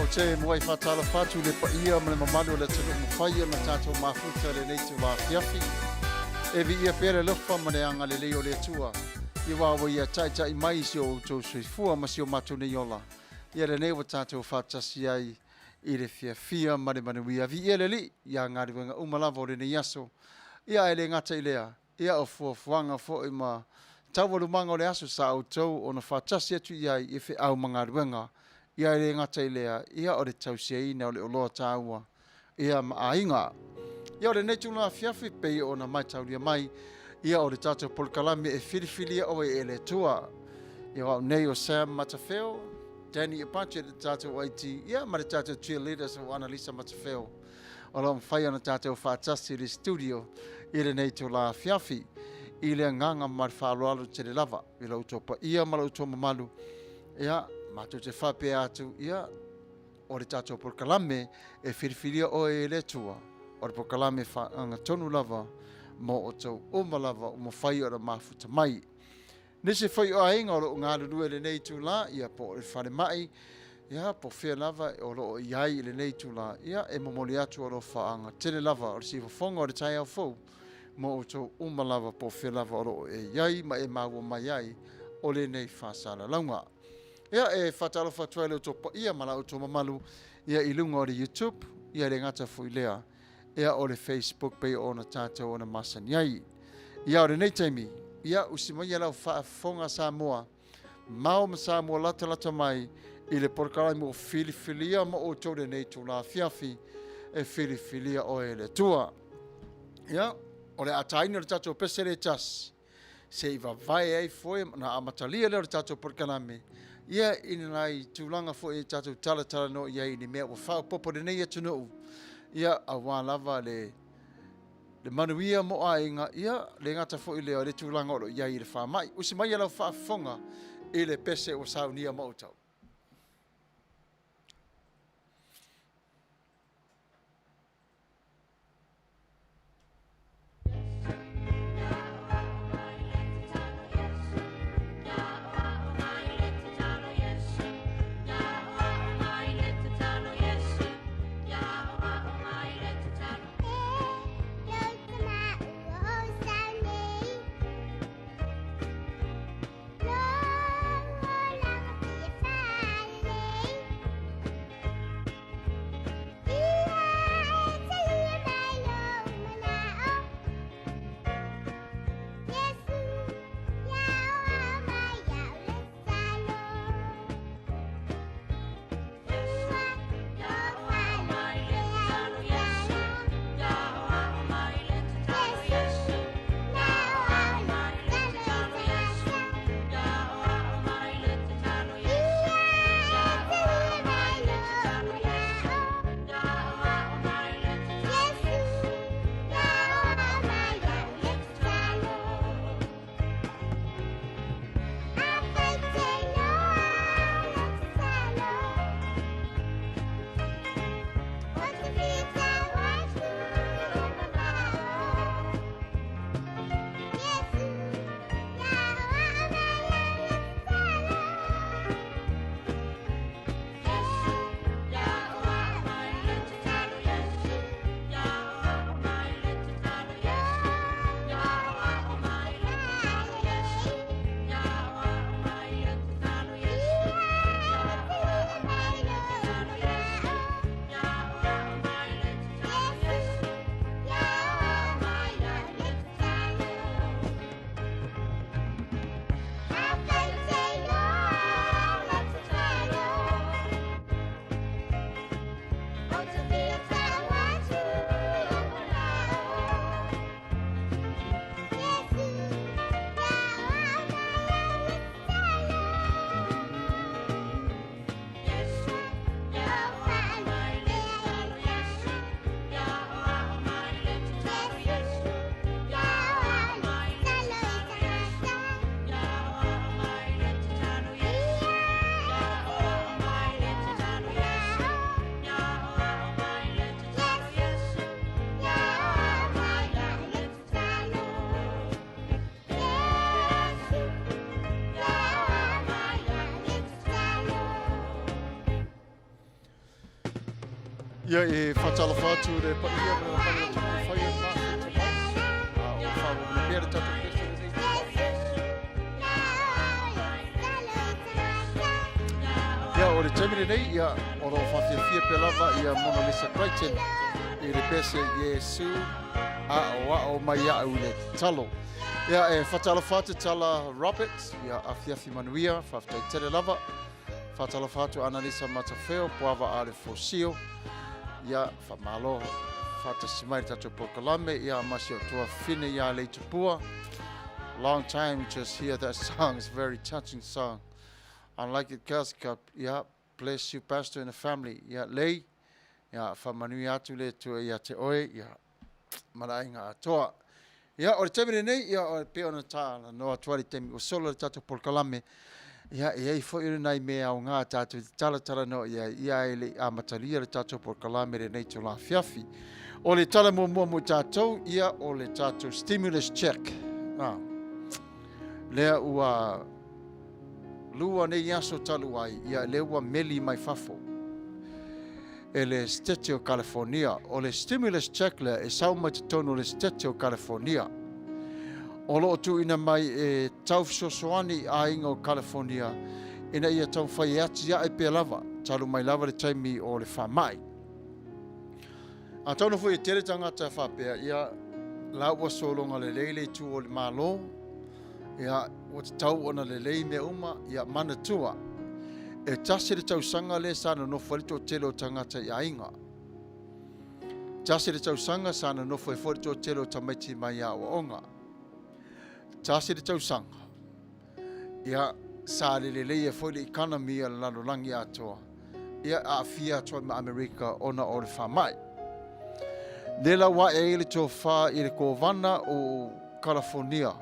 Ou te muai whātalofa atu i le paia ma le mamalu o le atunuu mafai ona tatou mafuta i lenei itula afiafi. E viia pea le alofa ma le agalelei o le Atua i wā ua ia taitai mai i si o outou soifua ma si o matou nei ola. Ia lenei ua tatou faatasi ai i le fiafia ma le manuia. Viia le Alii ia galuega uma lava o lenei aso. Ia ae le gata i lea, ia o fuafuaga foi ma taualumaga o le aso sa outou ona faatasi atu i ai i feau ma galuega. Ia e le gata i lea, ia o le tausiaina o le oloa taua ia ma aiga. Ia o lenei tulaga afiafi pei ona mataulia mai, ia o le tatou polokalame e filifilia oe e le Atua. Ia o au nei o Sam Matafeo, Danny Apache le tatou IT, ia ma le tatou cheerleaders o Analisa Matafeo. O lo o mafai ona tatou faatasi i le studio i lenei itula afiafi i le agaga ma le faaaloalo tele lava i lo outou paia ma lo outou mamalu. Ia, matou te faapea atu, ia, o le tatou polokalame e filifilia oe e le Atua, o le polokalame faagatonu lava mo outou uma lava ua mafai ona mafuta mai. Nisi foi o aiga o lo o galulue i lenei itula, ia po o le falemai, ia po o fea lava o lo o i ai i lenei itula, ia e momoli atu alofa tele lava o le sifofoga o le taeao fou mo outou uma lava po o fea lava o lo o e i ai ma e maua mai ai o lenei faasalalauga. Ia, e faatalofa atu ai i lo outou paia ma la outou mamalu, ia, i luga o le YouTube, ia, e le gata foi i lea, ia, o le Facebook pei ona tatou ona masani ai. Ia, o lenei taimi, ia, usi maia lau faafofoga Samoa, mao ma Samoa latalata mai i le polokalame ua filifilia mo outou lenei itula afiafi, e filifilia oe e le Atua. Ia, o le a taina le tatou pese le tasi, se i vavae ai foi ona amatalia lea o le tatou polokalame, ia i nai tulaga foi e tatou talatalanoa i ai i ni mea ua faaopoopo i lenei atunuu, ia, aua lava le le manuia mo aiga, ia, le gata foi lea o le tulaga o lo o i ai i le faamai. Usi mai lau faafofoga i le pese ua saunia ma outou. Ia e faatalofa atu le paia ma le mamalu o tatou fai e mafuta mai. A o faaauauina pea le tatou pese lenei Ia, o le taimi lenei, ia, o lo o faafiafia pea lava ia Mona Lisa Crichton i le pese Iesu aoao mai iaʻu i le tatalo. Ia, e faatalofa atu Tala Roberts, ia, afiafi manuia, faafetai tele lava. Faatalofa atu Analisa Matafeo, Puava a le Fosio, ia, faamalo faatasi mai le tatou polokalame, ia, ma si ou tuafafine ia Leitupua. Long time just hear that song, it's a very touching song. I like it, girls. God, yeah, bless you, pastor and the family. Yeah, lei, yeah, whamanuia atu le Atua ia te oe, yeah, ma le aiga atoa. Ia, o le taimi lenei, ia, o, pei ona talanoa atu ai le taimi ua sola le tatou polokalame, ia, e i ai foi o nai mea aoga tatou te talatalanoa i ai, ia, e le i amatalia le tatou polokalame lenei itula afiafi. O le tala muamua mo tatou, ia, o le tatou stimulus check. Ah, lea ua lua nei aso talu ai, ia, lea ua meli mai fafo e le State o California. O le stimulus check lea e sau mai totonu o le State o California. O lo o tuuina mai e tau fesoasoani i aiga o California ina ia taumafai e atiae pea lava talu mai lava le taimi o le faamai. Atonu foi e tele tagata faapea, ia, la ua sologa lelei le itu o le Malo, ia, ua tatau ona lelei mea uma, ia manatua, e tasi le tausaga lea sa nonofo ai le toatele o tagata i aiga. Tasi le tausaga sa nonofo ai foi le toatele o tamaiti mai aoaoga. Tasi le tausaga, ia, sa le lelei ai foi le economy a le lalolagi atoa, ia, aafia atu ai ma Amerika ona o le faamai. Lea la ua ae ai le tofa i le Kovana o Kalafonia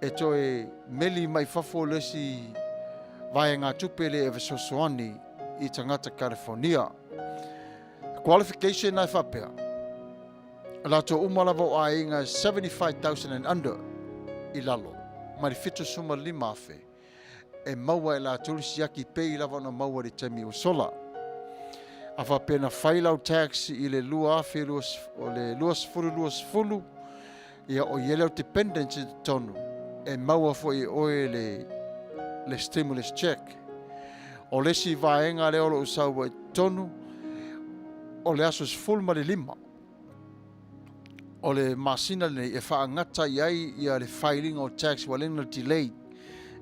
e toe meli mai fafo le isi vaegatupe lea e fesoasoani i tagata Kalifonia. Qualification e faapea, latou uma lava o aiga 75,000 and under i lalo, mai le 75,000 e maua e latou le siaki pei lava ona maua i le taimi ua sola. A faapea na fai lau tax i le 2020, o le 2020, ia o i ai lau dependents i totonu, e maua foi e oe le stimulus check. O le isi vaega lea o lo o sau ai i totonu, o le aso 15 o le masina lenei e faagata i ai ia le filing o tax ua lena delay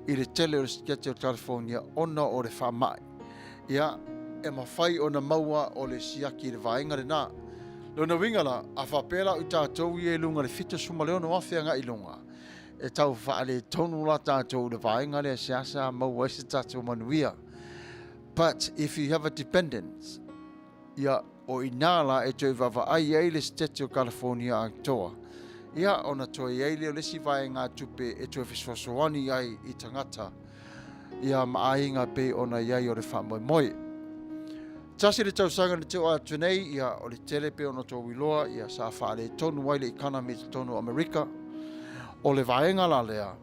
i le tele o le Setete o California ona o le faamai. Ia, e mafai ona maua o le siaki i le vaega lena. Lona uiga la, a faapea la o i tatou ia i luga i le 76,000 agai i luga, e tau faaletonu la tatou i le vaega lea seasea maua ai se tatou manuia. But if you have a dependent, ia, o i ina la e toe vaavaai ai le Setete o California atoa, ia, ona toe i ai lea o le isi vaegatupe e toe fesoasoani ai i tagata, ia, ma aiga pei ona i ai o le faamoemoe. Tasi le tausaga na tea atu nei, ia, o le tele pei ona outou iloa, ia, sa faaletonu ai le economy i totonu o Amerika. O le vaega la lea,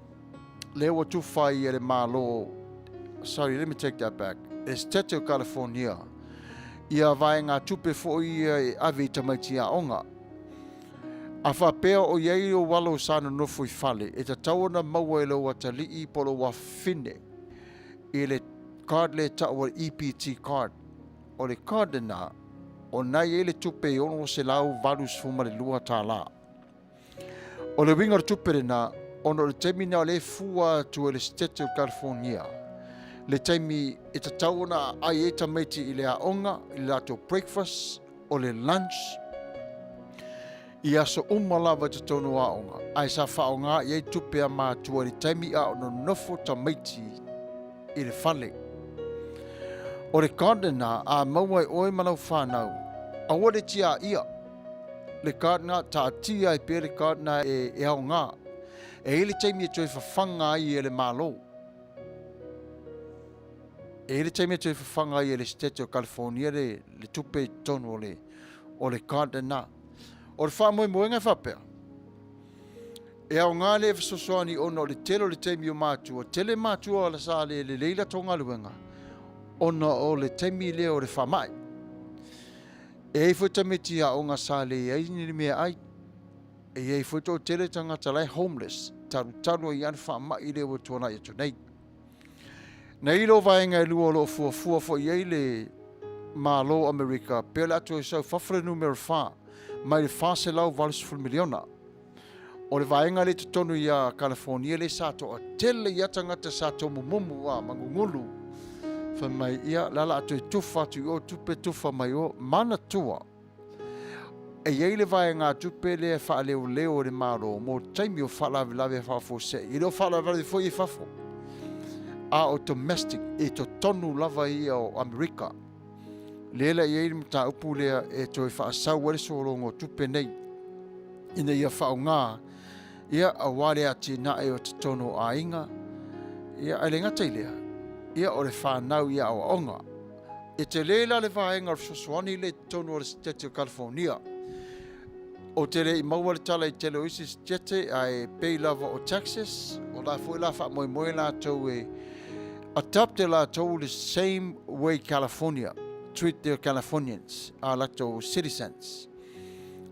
lea ua tufa ai e le Malo, sorry, let me take that back, e Setete o California, ia vaegatupe foi ia e ave i tamaiti aoga. A faapea o i ai ou alo sa nonofo i fale, e tatau ona maua e lou atalii po o lou afafine i le card lea e tau o le EBT card. O le card lena, o na i ai le tupe e $682. O le uiga o le tupe lena, ona o le taimi lena o lea e fua atu e le Setete o California le taimi e tatau ona aai ai tamaiti i le aoga, i le latou breakfast, o le lunch, i aso uma lava i totonu o aoga, ae sa faaaoga i ai tupe a matua i le taimi a o nonofo tamaiti i le fale. O le card lena a maua e oe ma lau whanau, aua le tiaia le card na, taatia ai pea le card na e aoga. E i ai le taimi e toe fafaga ai e le Malo. E i ai le taimi e toe fafaga ai e le Setete o California le tupe i totonu o le card lena. O le faamoemoega e faapea, e aoga le fesoasoani ona o le tele o le taimi o matua, tele matua sa le lelei latou galuega ona o le taimi lea o le faamai. E i ai foi tamaiti aoga sa leai ni meaai. E i ai foi toatele tagata la e homeless, talutalu ai lava le faamai lea ua tuanai atu nei. Nei i lo vaega e lua o lo o fuafua foi i ai le Malo o Amerika, pei o le a toe sau fafo le numera 4, mai le $480 miliona. O le vaega lea i totonu ia California lea sa toatele ia tagata sa tomumumu a ma gugulu. Fai mai, ia, la la a toe tufa atu i o tupe, tufa mai o, manatua. E i ai le vaegatupe lea e faaleoleo e le Malo mo taimi o faalavelave faafuasei. E le o faalavelave foi i fafo, a o domestic, i totonu lava ia o Amerika. Lea la e i ai le mataupu lea e toe faasau ai le sologa o tupe nei ina ia faaaoga, ia, aua le atinae o totonu o aiga, ia, ae le gata i lea, ia, o le fanau i aoaoga. E tele la le vaega o le fesoasoani lea i totonu o le Setete o California. Ou te le i maua le tala i tele o isi setete, ae pei lava o Texas, o la foi la faamoemoe latou e adopt e latou le same way California treat their Californians, a latou citizens.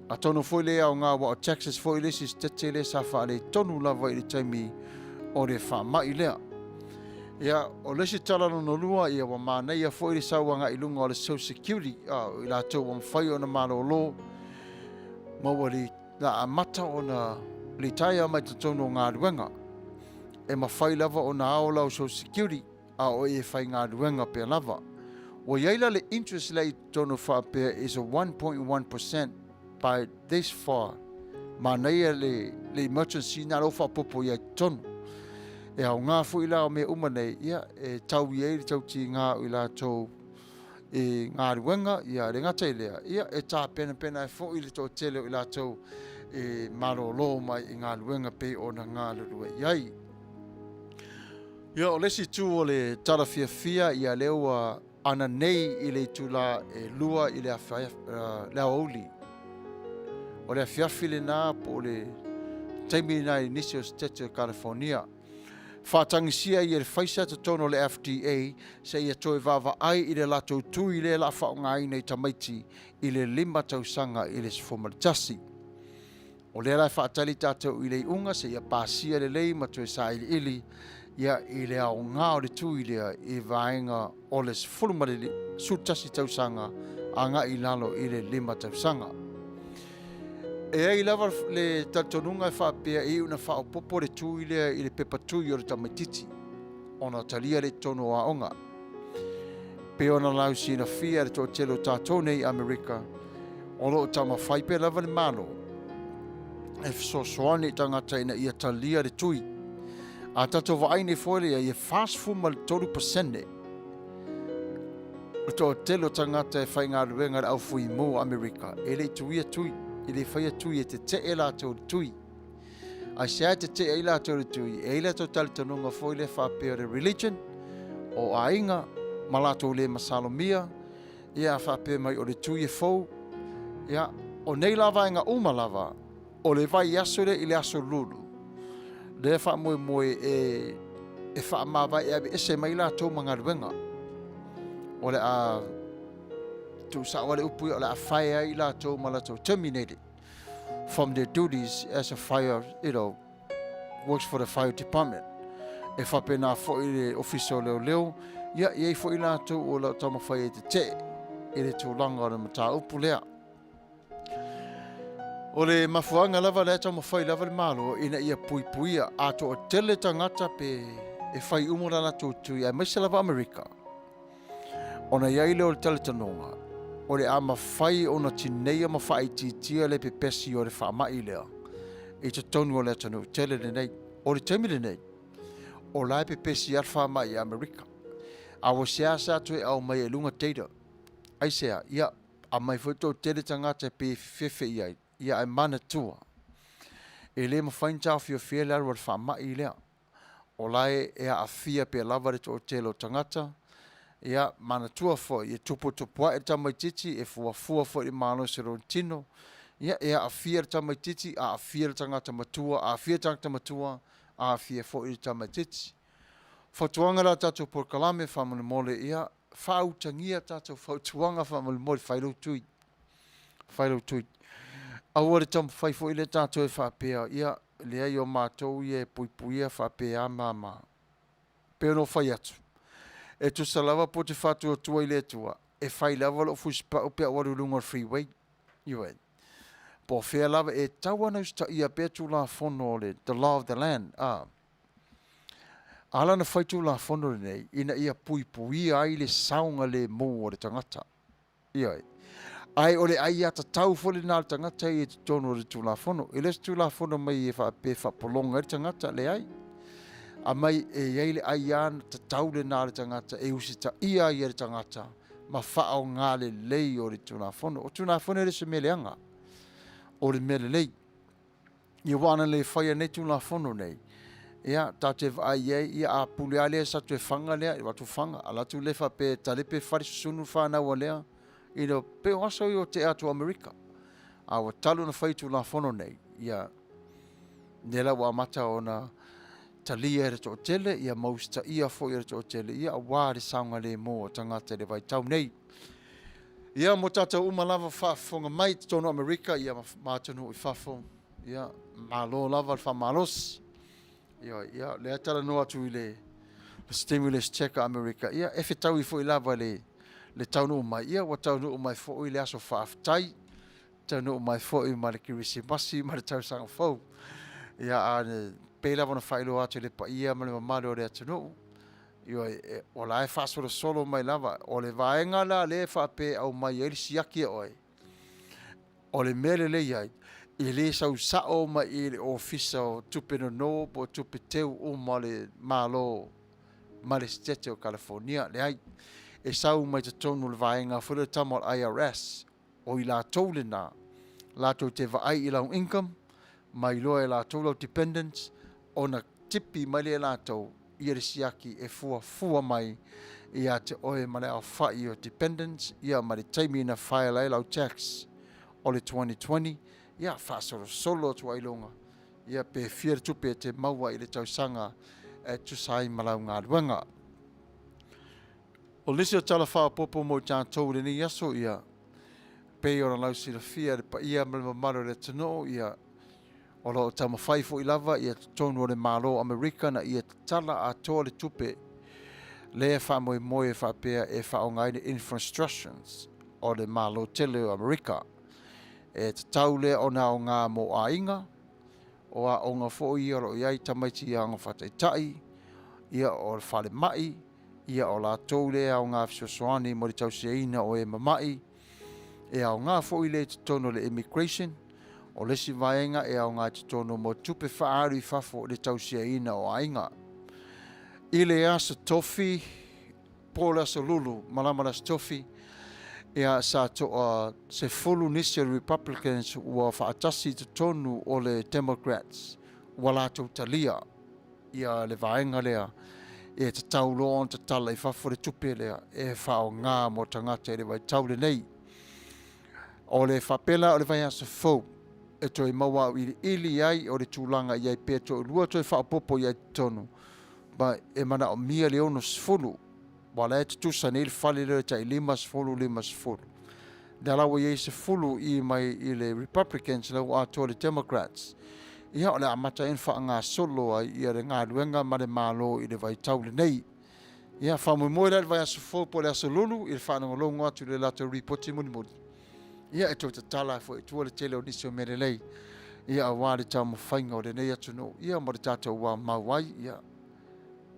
Atonu foi le aoga aua o Texas foi le isi setete lea sa faaletonu lava i le taimi o le faamai lea. Ia, o le isi tala lona lua, ia ua manaia foi le sau agai i luga o le Social Security, o i latou ua mafai ona malolo ma ua la amata ona litaea mai totonu o galuega. E mafai lava ona ao lau Social Security a o e faigaluega pea lava. Ua i ai la le interest lea i totonu faapea is a 1.1% by this far. Manaia le emergency na lou faapopo i ai totonu. E aoga foi la o mea uma nei, ia, e tau i ai le tautiga o i latou i galuega, ia le gata i lea, ia, e tapenapena ai foi le toatele o i latou e malolo mai i galuega pei ona galulue i ai. Ia, o le isi itu o le tala fiafia, ia lea ua ananei i le itula e 2 i le aoauli. O le afiafi lena po o le taimi lena i nisi o Setete o California. Faatagisia ia le Pfizer totonu o le FDA seia toe vaavaai i le latou tui lea la faaaogaina i tamaiti i le 5 tausaga i le 11. O lea la e faatali tatou i le iuga seia pasia lelei ma toe sailiili ia i le aoga o le tui lea i vaega o le 11 tausaga agai i lalo i le 5 tausaga. E ai lava le talitonuga e faapea e iu na faaopoopo le tui lea i le pepa tui o le tamaitiiti ona talia le totonu o aoga. Pe ona lausilafia le toatele o tatou nei i Amerika, o lo o taumafai pea lava le Malo e fesoasoani i tagata ina ia talia le tui. A tatou vaai nei foi lea, ia 43% o toatele o tagata e faigaluega le au fuimu o Amerika e le i tuia tui, e le faia tui, e tetee latou le tui. Aisea e tetee ai latou le tui? E ai latou talitonuga foi lea faapea o le religion, o aiga, ma latou le masalomia, ia faapea mai o le tui e fou. Ia, o nei la vaega uma lava, o le vaiaso lea i le aso Lulu, lea faamoemoe e faamavae e aveese mai latou ma galuega. O le a tuusao le upu ia, o le a fire ai latou ma latou terminated from their duties as a fire, works for the fire department. E faapena foi le ofisa o leoleo, ia, e i ai foi latou o lo o taumafai e tetee i le tulaga o le mataupu lea. O le mafuaaga lava lea taumafai lava le Malo ina ia puipuia a toatele tagata pe e fai uma la latou tui, aemaise lava Amerika. Ona i ai lea o le talitonuga, o le a mafai ona tineia ma faaitiitia le pepesi o le faamai lea i totonu o le atunuu tele lenei. O le taimi lenei, o la e pepesi lava le faamai i Amerika. A ua seasea toe aumai e luga data. Aisea? Ia, aumai foi toatele tagata e pei e fefefe i ai. Ia, ae manatua, e le mafai ona taofiofia le alu a le faamai lea. O la e aafia pea lava le toatele o tagata. Ia, manatua foi, e tuputupuae le tamaitiiti, e fuafua foi i le malosi o lona tino. Ia, e aafia le tamaitiiti, aafia le tagata matua, aafia le tagata matua, aafia foi le tamaitiiti. Fautuaga la tatou polokalame faamolemole, ia, faautagia tatou fautuaga faamolemole, fai lou tui. Fai lou tui. Aua le taumafai foi lea tatou e faapea, ia, leai o matou ia e puipuia faapea ma ma. Pe ona fai atu, e tusa lava po te faatuatua i le Atua, e fai lava lou fusipau pe a ou alu i luga o le freeway. Ioe. Po o fea lava, e tatau ona usitaia pea tulafono o le the law of the land. A ala ona fai tulafono lenei, ina ia puipuia ai le saogalemu o le tagata. Ioe. Ae o le aiatatau foi lena a le tagata ia i totonu o le Tulafono. E le o se Tulafono mai e faapea e faapologa ai le tagata, leai. Aumai e i ai le aiatatau lena a le tagata e usitaia ai e le tagata ma faaaoga lelei o le Tulafono. O Tulafono e le o se mea leaga, o le mea lelei. Ia aua ana le faia nei Tulafono nei, ia, tatou te vaai i ai, ia a pule lava lea sa toe faga lea, e avatu faga, alu atu lea faapea e talepe fale susunu le fanau a lea, pei o aso ia ua tea atu o Amerika. A ua talu ona fai Tulafono nei, ia, lea la ua amata ona talia e le toatele, ia ma usitaia foi e le toatele, ia aua le saogalemu o tagata i le vaitau nei. Ia, mo tatou uma lava faafofoga mai i totonu o Amerika, ia ma atunuu i fafo, ia, malo lava le faamalosi. Ia, lea talanoa atu i le stimulus check a Amerika, ia, e fetaui foi lava le le taunuu mai, ia ua taunuu mai foi le aso faafetai, taunuu mai foi ma le Kerisimasi ma le tausaga fou. Ia, a pei lava ona faailoa atu i le paia ma le mamalu o le atunuu, ioe, o la e faasolosolo mai lava. O le vaega la lea e faapea e aumai ai le siaki a oe, o le mea lelei ai, e le sau sao mai i le Ofisa o Tupe Nono po o Tupe Teu uma o le Malo ma le Setete o California. Leai, e sau mai totonu o le vaega foi lea o le tama o le IRS, o i latou lena, latou te vaai i lau income, ma iloa e latou lau dependents, ona tipi mai lea e latou ia le siaki e fuafua mai ia te oe ma le aofai o dependents, ia ma le taimi na file ai lau tax o le 2020, ia faasolosolo atu ai i luga, ia pe fia le tupe e te maua i le tausaga e tusa ai ma lau galuega. O nisi o tala faaopoopo mo i tatou i lenei aso, ia pei ona lausilafia e le paia ma le mamalu o le atunuu, ia o lo o taumafai foi lava ia totonu o le Malo o Amerika na ia tatala atoa le tupe lea e faamoemoe e faapea e faaaogaina infrastructures o le Malo tele o Amerika. E tatau lea ona aoga mo aiga, o aoga foi ia o lo o i ai tamaiti i aoga faataitai, ia o le falemai, ia o latou lea e aoga fesoasoani mo le tausiaina o e mama'i, e aoga foi lea i totonu o le immigration, o le isi vaega e aoga i totonu mo tupe faaalu i fafo i le tausiaina o aiga. I le Aso Tofi, po o le Aso Lulu, malama le Aso Tofi, ia sa toa 10 nisi o le Republicans ua faatasi i totonu o le Democrats ua latou talia ia le vaega lea e tatau loa ona tatala i fafo le tupe lea e faaaoga mo tagata i le vaitau lenei. O le faapea la o le vaiaso fou e toe maua auiliili ai o le tulaga i ai pe toalua toe faaopoopo i ai totonu, ma e manaomia le 60, aua o la e tutusa nei le fale lea o le tai 50, 50. Lea la ua i ai 10 i mai i le Republicans la ua atoa le Democrats. Ia o le a amata ai ona faagasolo ai ia le galuega ma le Malo i le vaitau lenei. Ia faamoemoe la i le vaiaso fou po o le aso Lulu i le faalogologo atu i le latou lipoti mulimuli. Ia e toe tatala ai foi i tua le tele o nisi o mea lelei ia aua le taumafaiga o lenei atunuu ia ma le tatou ua mau ai ia.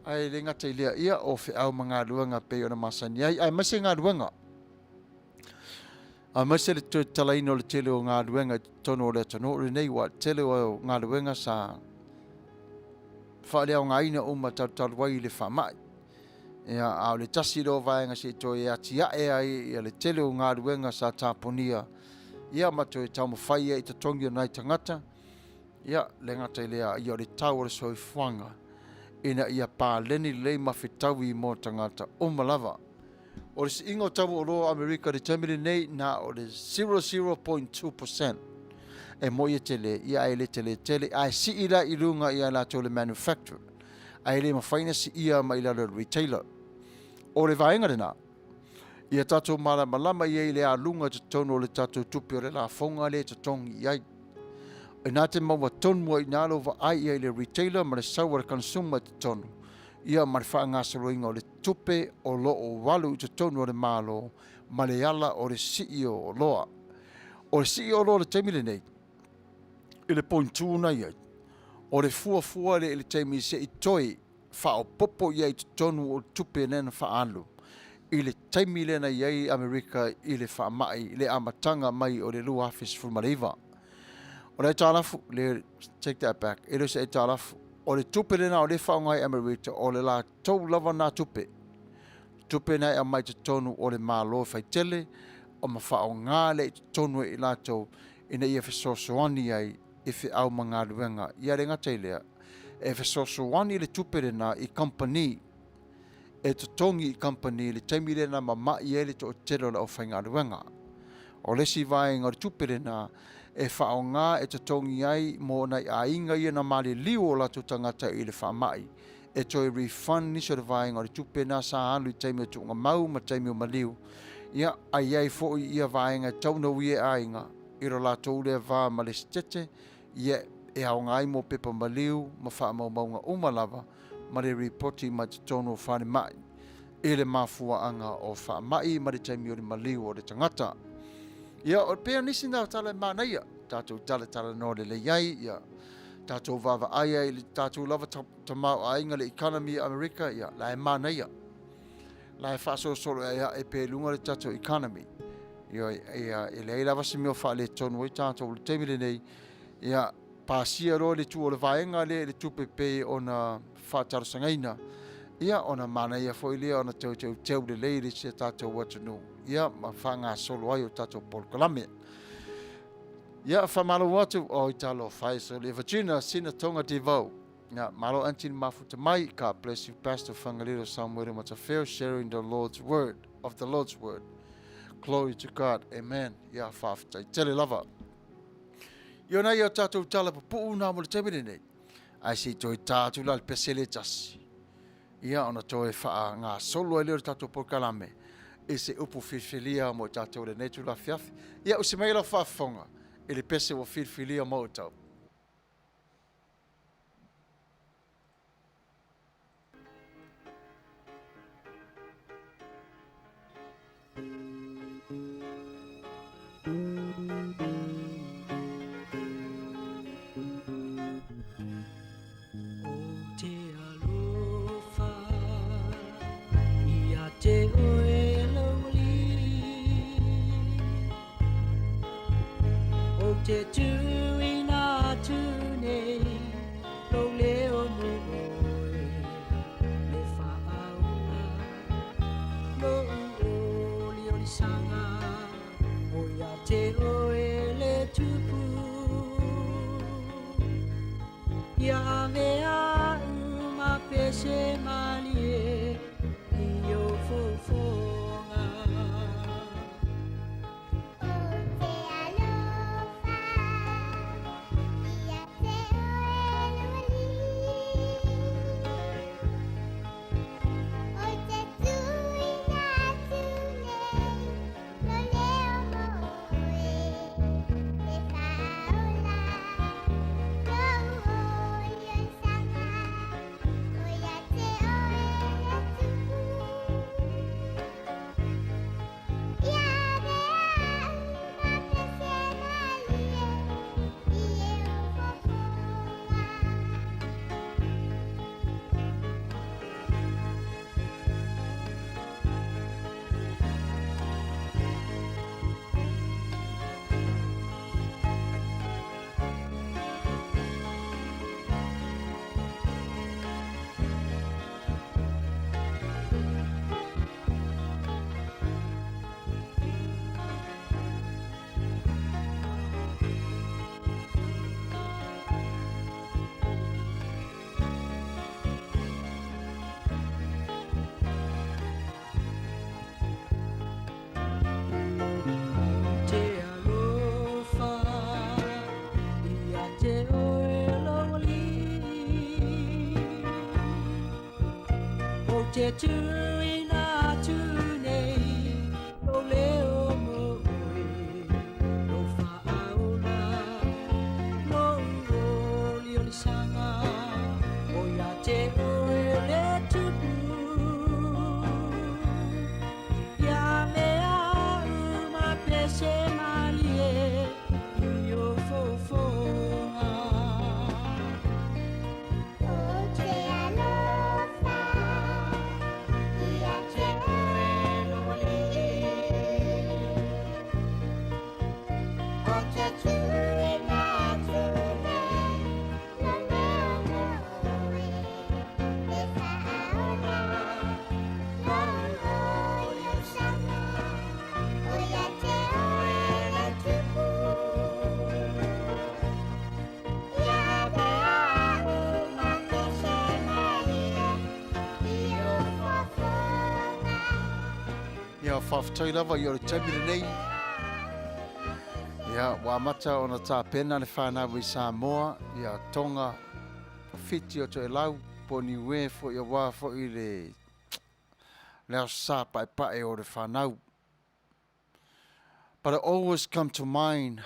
Ae le gata i lea ia o feau ma galuega pei ona masani ai aemaise galuega aemaise le toe tatalaina o le tele o galuega i totonu o le atunuu lenei, ua tele o galuega sa faaleaogaina uma talu ai i le faamai. Ia, a o le tasi lea o vaega se i toe atiae ai ia le tele o galuega sa taponia, ia ma toe taumafai ai i totogi o nai tagata, ia le gata i lea, ia o le tau o le soifuaga ina ia paleni lelei ma fetaui mo tagata uma lava. O le siiga o tau o oloa o Amerika i le taimi lenei na o le 00.2%. E moi e tele, ia ae le tele tele, ae sii la i luga ia latou le manufacturer, ae le mafai ona siia mai lalo e le retailer. O le vaega lena, ia tatou malamalama i ai i le aluga i totonu o le tatou tupe o le lafoga lea e totogi i ai. Ina te maua tonu ai i ina lou vaai i ai i le retailer ma le sau a le consumer i totonu, ia ma le faagasoloina o le tupe o lo o alu i totonu o le Malo ma le ala o le sii o oloa. O le sii o oloa i le taimi lenei, i le point 2 na i ai, o le fuafua lea i le taimi se i toe faaopoopo i ai i totonu o le tupe lea na faaalu i le taimi lea na i ai Amerika i le faamai i le amataga mai o le 2019. O le aitalafu, le, take that back, e le o se aitalafu, o le tupe lena o lea e faaaoga e Amerika, o le latou lava na tupe, tupe na e aumai i totonu o le Malo e faitele, o ma faaaoga lea i totonu e i latou ina ia fesoasoani ai i feau ma galuega. Ia le gata i lea, e fesoasoani le tupe lena i kamupani, e totogi i kamupani i le taimi lea na mama'i ai le toatele o le aufaigaluega. O le isi vaega o le tupe lena e faaaoga e totogi ai mo nai aiga ia na maliliu o latou tagata i le faamai, e toe refund nisi o le vaega o le tupe na sa alu i taimi o tuugamau ma taimi o maliu. Ia, a i ai foi ia vaega e tatau ona uia e aiga i lo latou lea va ma le sitete, ia, e aoga ai mo pepa maliu ma faamaumauga uma lava. ma le ripoti mai totonu o falemai i le mafuaaga o faamai ma le taimi o le maliu o le tagata. Ia, o pea nisi na tala e manaia, tatou talatalanoa lelei ai, ia, tatou vaavaai ai i le tatou lava tamaoaiga le economy a Amerika, ia, la e manaia. La e faasolosolo ai ae pea i luga le tatou economy. Ia, ia, e leai lava se mea o faaletonu ai tatou i le taimi lenei, ia, pasia loa le itu o le vaega lea i le tupe pei ona faatalosagaina, ia, ona manaia foi lea ona toe teuteu lelei le si a tatou atunuu, ia, ma faagasolo ai o tatou polokalame. Ia, faamalo atu, oi talofa e sole Virginia, sina Tonga Devo. Ia, malo aunty le mafuta mai. God bless you, Pastor Fagalilo Samuele Matafeo, sharing the Lord's word, of the Lord's word. Glory to God, amen. Ia, faafetai tele lava. Ia nai o tatou tala pupuu nā mo le taimi lenei. Ae se i toe tā atu la le pesele e tasi. Ia ona toe faagasolo ai lea o le tatou polokalame i se upu filifilia mo i tatou i lenei itula afiafi. Ia usi mai lau faafofoga i le pese ua filifilia mo outou. Ou te alofa ia te oe lou alii, Ou te tuuina atu nei lou leo mo oe, Le faaola lou oliolisaga, O ia te oe le tupu. Ia ave au ma pese malie i ou fofoga. Ou te alofa ia te oe lou alii, Ou te tuuina atu nei lou leo mo oe, Le faaola lou oliolisaga, O ia te oe le tupu. Ia ave au ma pese malie i ou fofoga. Ou te alofa ia te oe lou alii, Ou te tuuina atu nei lou leo mo oe, Lou faaola, lou oliolisaga, O ia te oe le tupu. Ia ave au ma pese malie i ou fofoga. Ou te alofa ia te oe lou alii, Ou te tuuina atu nei lou leo mo oe, Le faaola lou oliolisaga, O ia te oe le tupu. Ia ave au ma pese malie i ou fofoga. Ia, faafetai lava i o le taimi lenei. Ia, ua amata ona tapena le whanau i Samoa, ia Tonga, Fiti o Toelau, po o Niue foi aua foi le le aso sa paepae o le whanau. But it always come to mind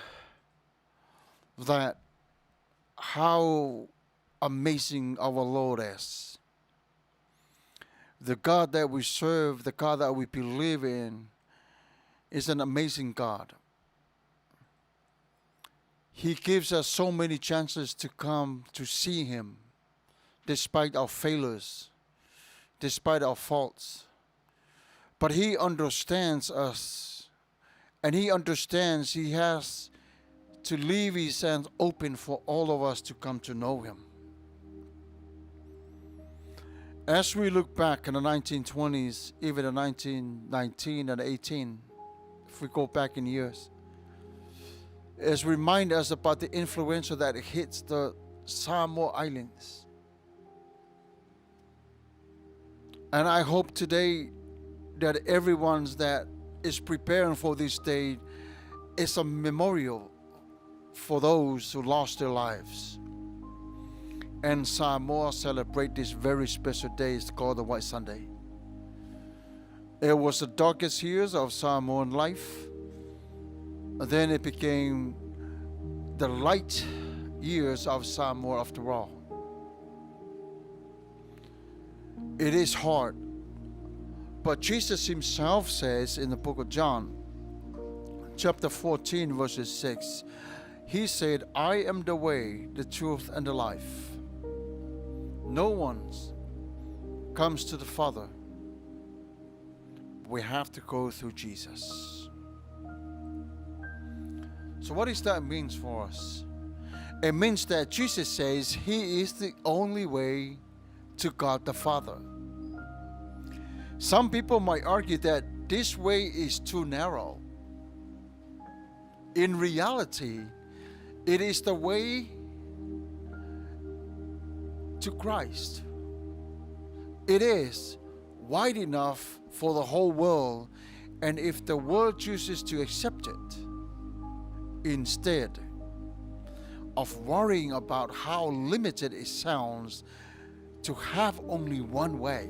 that how amazing our Lord is. The God that we serve, the God that we believe in, is an amazing God. He gives us so many chances to come to see Him despite our failures, despite our faults. But He understands us, and He understands He has to leave His hands open for all of us to come to know Him. As we look back in the 1920s, even the 1919 and 18, if we go back in years, is remind us about the influenza that hits the Samoa Islands. And I hope today that everyone's that is preparing for this day is a memorial for those who lost their lives. And Samoa celebrate this very special day. It's called the White Sunday. It was the darkest years of Samoan life. Then it became the light years of Samoa after all. It is hard. But Jesus himself says in the book of John, chapter 14, verses 6, he said, I am the way, the truth, and the life. No one comes to the Father. We have to go through Jesus. So, what does that mean for us? It means that Jesus says he is the only way to God the Father. Some people might argue that this way is too narrow. In reality, it is the way to Christ. It is wide enough for the whole world, and if the world chooses to accept it, instead of worrying about how limited it sounds to have only one way,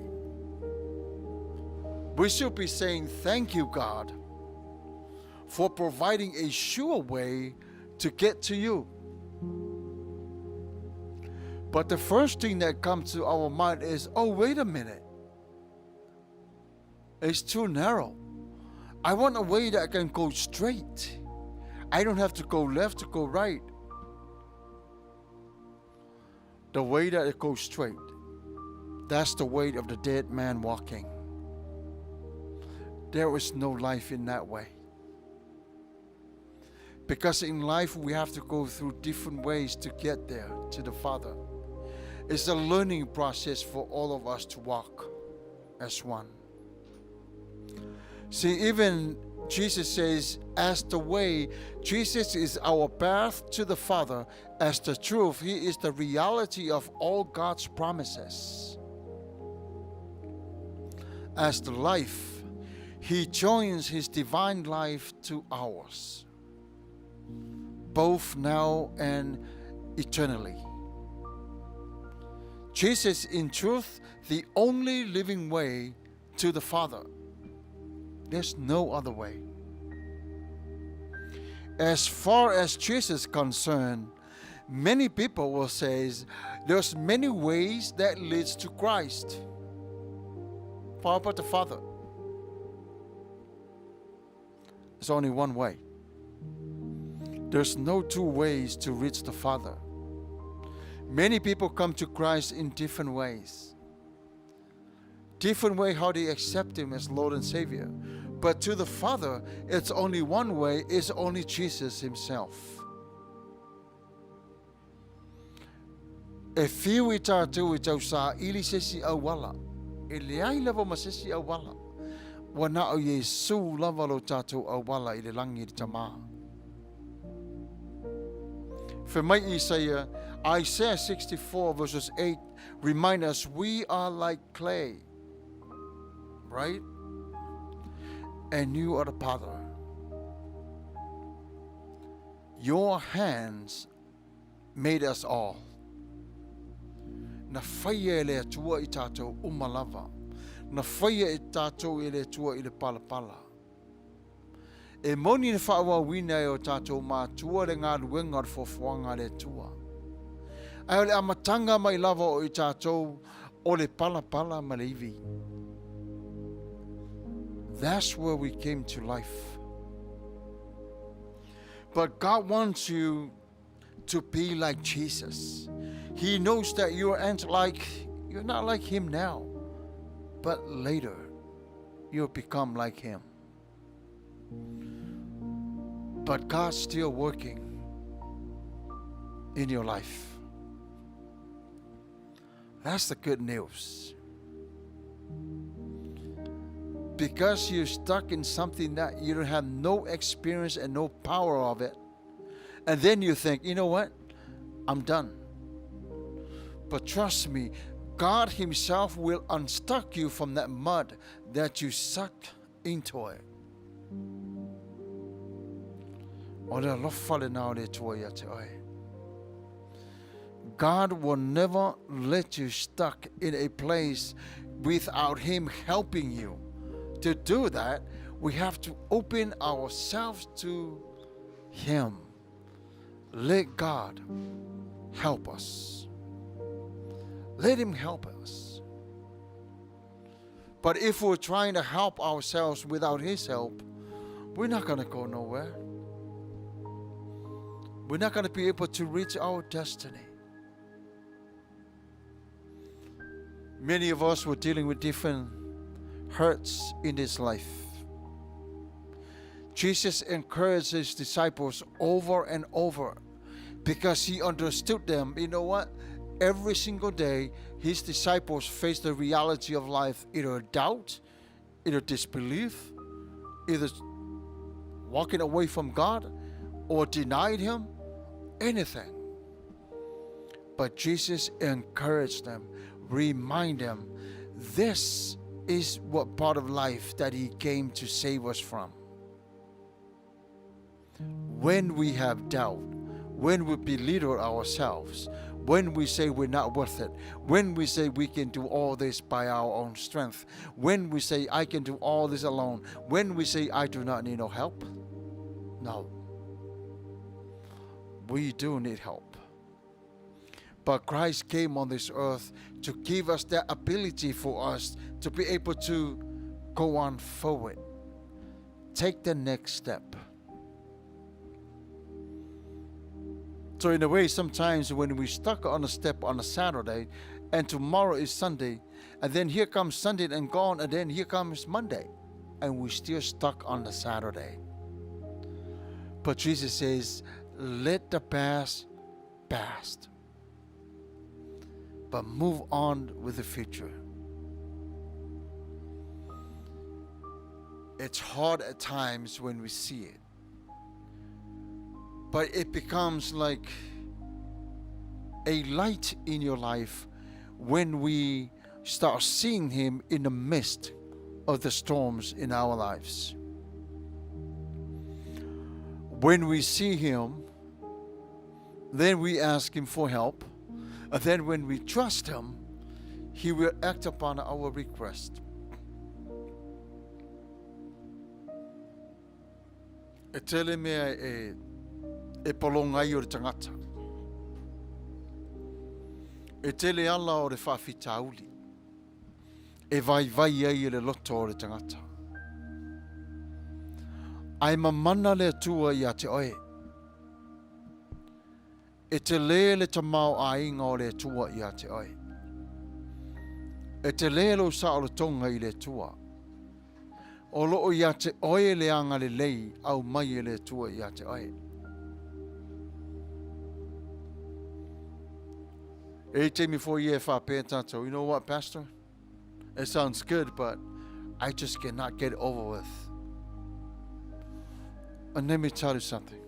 we should be saying, Thank you, God, for providing a sure way to get to you. But the first thing that comes to our mind is, oh, wait a minute. It's too narrow. I want a way that can go straight. I don't have to go left to go right. The way that it goes straight, that's the way of the dead man walking. There is no life in that way. Because in life we have to go through different ways to get there to the Father. It's a learning process for all of us to walk as one. See, even Jesus says, as the way, Jesus is our path to the Father. As the truth, He is the reality of all God's promises. As the life, He joins His divine life to ours, both now and eternally. Jesus, in truth, the only living way to the Father. There's no other way. As far as Jesus is concerned, many people will say there's many ways that leads to Christ. How about the Father? There's only one way. There's no two ways to reach the Father. Many people come to Christ in different ways. Different way how they accept Him as Lord and Savior. But to the Father, it's only one way, it's only Jesus Himself. E whiu i tātou e tausaili se isi auala. E leai lava ma se isi auala. Ua na o Iesu lava lo tātou auala i le langi i le Tamā. Fai mai Isaia, Isaiah 64 verses 8 remind us we are like clay, right? And you are the potter. Your hands made us all. Na faia e le Atua i tātou uma lava. Na faia e tātou e le Atua i le palapala. E moni le faaauauina e o tātou mātua le galuega o le foafoaga a le Atua. Ae o le amataga mai lava o i tātou o le palapala ma le ivi. That's where we came to life. But God wants you to be like Jesus. He knows that you aren't like you're not like him now, but later you'll become like him. But God's still working in your life. That's the good news. Because you're stuck in something that you don't have no experience and no power of it. And then you think, you know what? I'm done. But trust me, God Himself will unstuck you from that mud that you sucked into it. O le alofa lena o le Atua ia te oe. God will never let you stuck in a place without Him helping you. To do that, we have to open ourselves to Him. Let God help us. Let Him help us. But if we're trying to help ourselves without His help, we're not going to go nowhere. We're not going to be able to reach our destiny. Many of us were dealing with different hurts in this life. Jesus encouraged his disciples over and over because he understood them. You know what? Every single day, his disciples faced the reality of life either doubt, either disbelief, either walking away from God or denied him, anything. But Jesus encouraged them, remind them, this is what part of life that he came to save us from. When we have doubt, when we belittle ourselves, when we say we're not worth it, when we say we can do all this by our own strength, when we say I can do all this alone, when we say I do not need no help, no. We do need help. But Christ came on this earth to give us the ability for us to be able to go on forward. Take the next step. So, in a way, sometimes when we stuck on a step on a Saturday, and tomorrow is Sunday, and then here comes Sunday and gone, and then here comes Monday, and we're still stuck on the Saturday. But Jesus says, let the past pass, but move on with the future. It's hard at times when we see it, but it becomes like a light in your life when we start seeing Him in the midst of the storms in our lives. When we see Him, then we ask Him for help. And then when we trust Him, He will act upon our request. E tele mea e, e pologa ai o le tagata. E tele ala o le faafitauli e vaivai ai e le loto o le tagata. Ae mamana le Atua ia te oe. E telē le tamaoaiga o le Atua ia te oe. E telē lou saolotoga i le Atua. O loo ia te oe le agalelei aumai e le Atua ia te oe. E i taimi foi ia e faapea tatou, you know what, Pastor? It sounds good, but I just cannot get over with. And let me tell you something.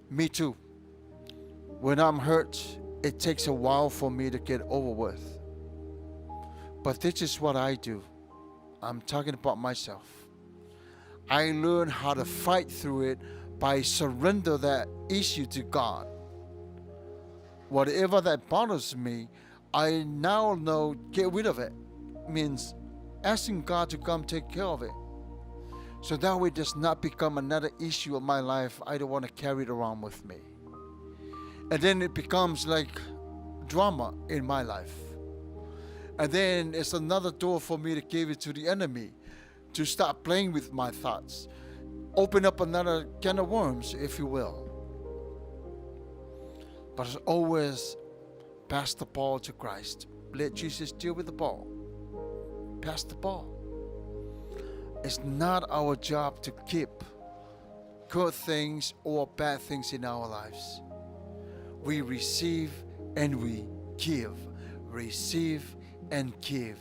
Me too. When I'm hurt, it takes a while for me to get over with. But this is what I do. I'm talking about myself. I learn how to fight through it by surrender that issue to God. Whatever that bothers me, I now know get rid of it means asking God to come take care of it. So that way it does not become another issue of my life. I don't want to carry it around with me. And then it becomes like drama in my life. And then it's another door for me to give it to the enemy. To start playing with my thoughts. Open up another can of worms, if you will. But as always, pass the ball to Christ. Let Jesus deal with the ball. Pass the ball. It's not our job to keep good things or bad things in our lives. We receive and we give. Receive and give.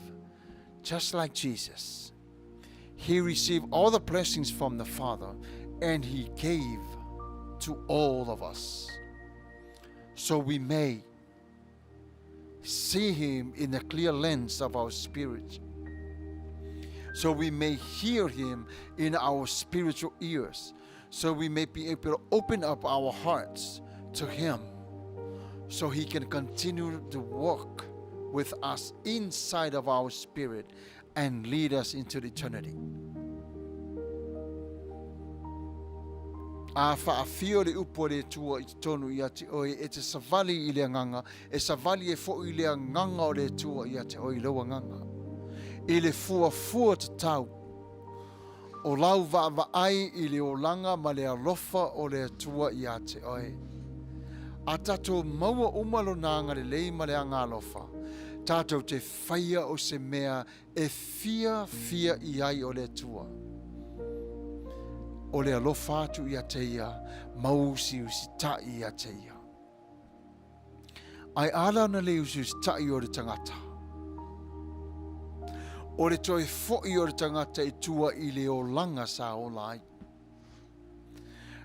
Just like Jesus. He received all the blessings from the Father and he gave to all of us. So we may see him in the clear lens of our spirit. So we may hear him in our spiritual ears. So we may be able to open up our hearts to him. So he can continue to work with us inside of our spirit and lead us into eternity. A faafio le upu a le Atua i totonu ia te oe, e te savali i le agaga, e savali e foʻi i le agaga o le Atua ia te oe i lou agaga. I le fuafua tatau o lau vaavaai i le olaga ma le alofa o le Atua ia te oe. A tatou maua uma lona agalelei ma le agaalofa, tatou te faia o se mea e fiafia i ai o le Atua. O le alofa atu ia te ia, ma usiusitaʻi ia te ia. Ae ala ona le usiusitaʻi o le tagata. O le toe foʻi o le tagata i tua i le olaga sa ola ai.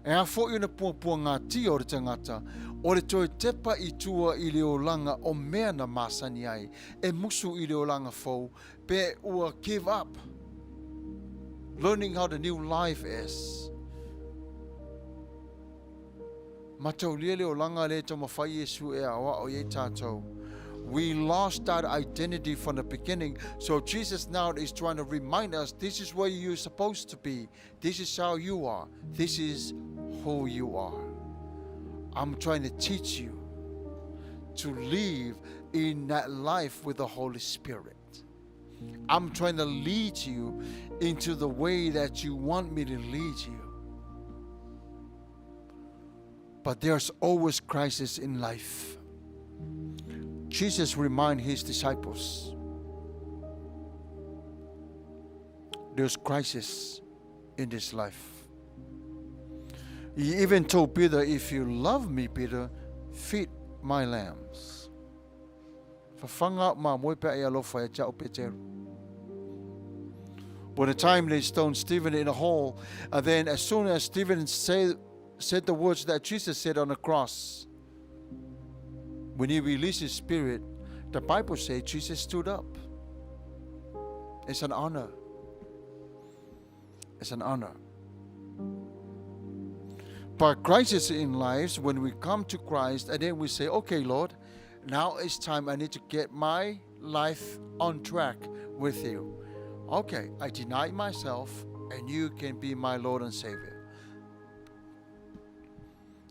E a foʻi ona puapuagatia o le tagata, o le toe tepa i tua i le olaga o mea na masani ai, e musu i le olaga fou, pe ua give up learning how the new life is. Mataulia le olaga lea e taumafai Iesu e aoao i ai tatou. We lost that identity from the beginning. So Jesus now is trying to remind us this is where you're supposed to be. This is how you are. This is who you are. I'm trying to teach you to live in that life with the Holy Spirit. I'm trying to lead you into the way that you want me to lead you. But there's always crisis in life. Jesus remind his disciples there's crisis in this life. He even told Peter, if you love me, Peter, feed my lambs. Fafaga au mamoe pe a e alofa ia te a'u Peteru. When the time they stoned Stephen in a hole, and then as soon as Stephen said the words that Jesus said on the cross, when he released his spirit, the Bible says Jesus stood up. It's an honor. It's an honor. But crisis in lives, when we come to Christ and then we say, okay, Lord, now it's time I need to get my life on track with you. Okay, I deny myself and you can be my Lord and Savior.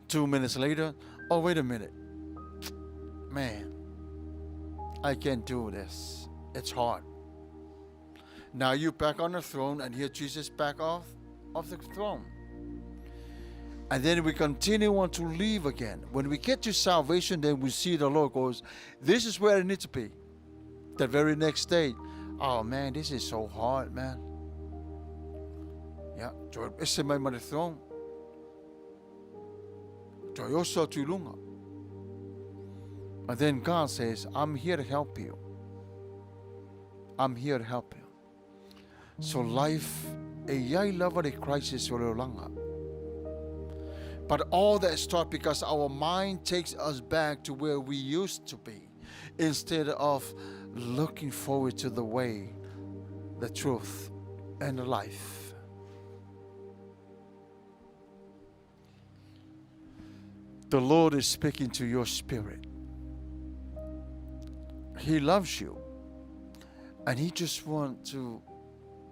2 minutes later, oh, wait a minute. Man, I can't do this. It's hard. Now you back on the throne and here Jesus back off of the throne. And then we continue on to leave again. When we get to salvation, then we see the Lord goes, this is where I need to be. The very next day, oh man, this is so hard, man. Yeah, toe ese mai ma le throne. Toe oso atu i lunga. And then God says, I'm here to help you. I'm here to help you. So life, e iai lava le crisis o le olaga. But all that starts because our mind takes us back to where we used to be instead of looking forward to the way, the truth, and the life. The Lord is speaking to your spirit. He loves you. And He just wants to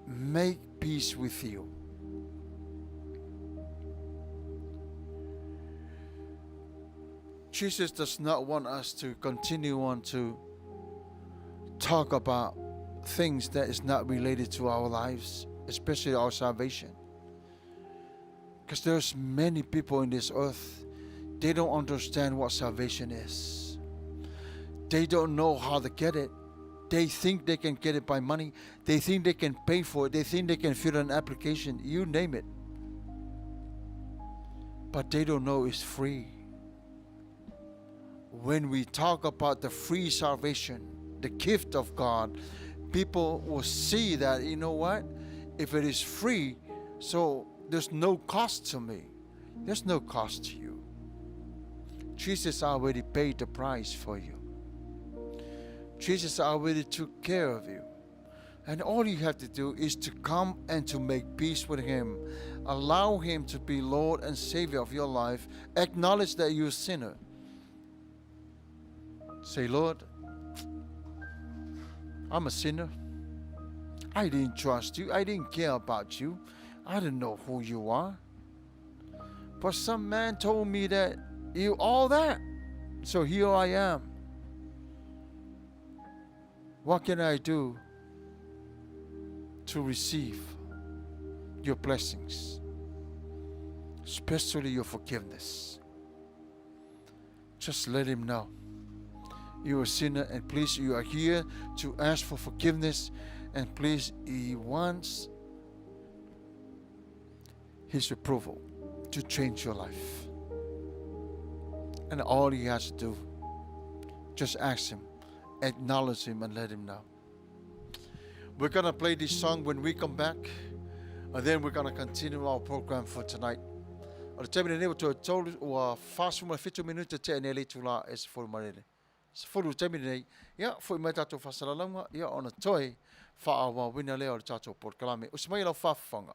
make peace with you. Jesus does not want us to continue on to talk about things that is not related to our lives. especially our salvation. Because there's many people in this earth, they don't understand what salvation is. They don't know how to get it. They think they can get it by money. They think they can pay for it. They think they can fill an application. You name it. But they don't know it's free. When we talk about the free salvation, the gift of God, people will see that, you know what? If it is free, so there's no cost to me. There's no cost to you. Jesus already paid the price for you. Jesus already took care of you. And all you have to do is to come and to make peace with Him. Allow Him to be Lord and Savior of your life. Acknowledge that you're a sinner. Say, Lord, I'm a sinner. I didn't trust you. I didn't care about you. I didn't know who you are. But some man told me that you all that. So here I am. What can I do to receive your blessings, especially your forgiveness? Just let him know you're a sinner, and please, you are here to ask for forgiveness, and please, he wants his approval to change your life. And all he has to do, just ask him, acknowledge him, and let him know. We're going to play this song when we come back, and then we're going to continue our program for tonight. O le taimi lenei ua toe tolu ua 47 minute tea nei le itulā e 10 ma le 10 taimi lenei. Ia, fo'i mai tatou faasalalauga, ia ona toe faaauauina lea o le tatou polokalame. Usi mai lau faafofoga.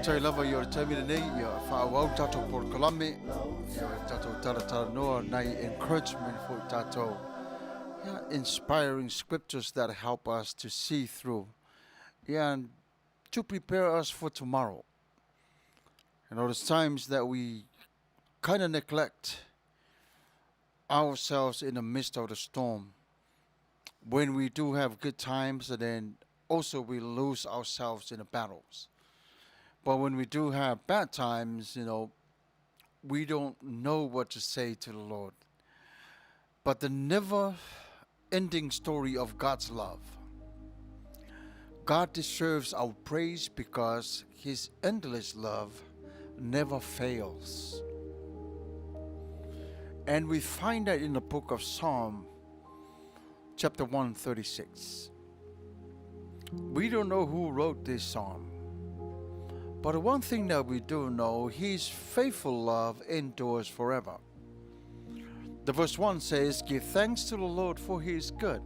Faafetai lava i o le taimi lenei, ia faaauau tatou polokalame, ia o le tatou talatalanoa nai encouragement foi tatou, yeah, inspiring scriptures that help us to see through, yeah, and to prepare us for tomorrow. You know, there's times that we kind of neglect ourselves in the midst of the storm. When we do have good times, and then also we lose ourselves in the battles. But when we do have bad times, you know, we don't know what to say to the Lord. But the never ending story of God's love. God deserves our praise because His endless love never fails. And we find that in the book of Psalm, chapter 136. We don't know who wrote this psalm, but one thing that we do know, His faithful love endures forever. The verse 1 says, Give thanks to the Lord for He is good.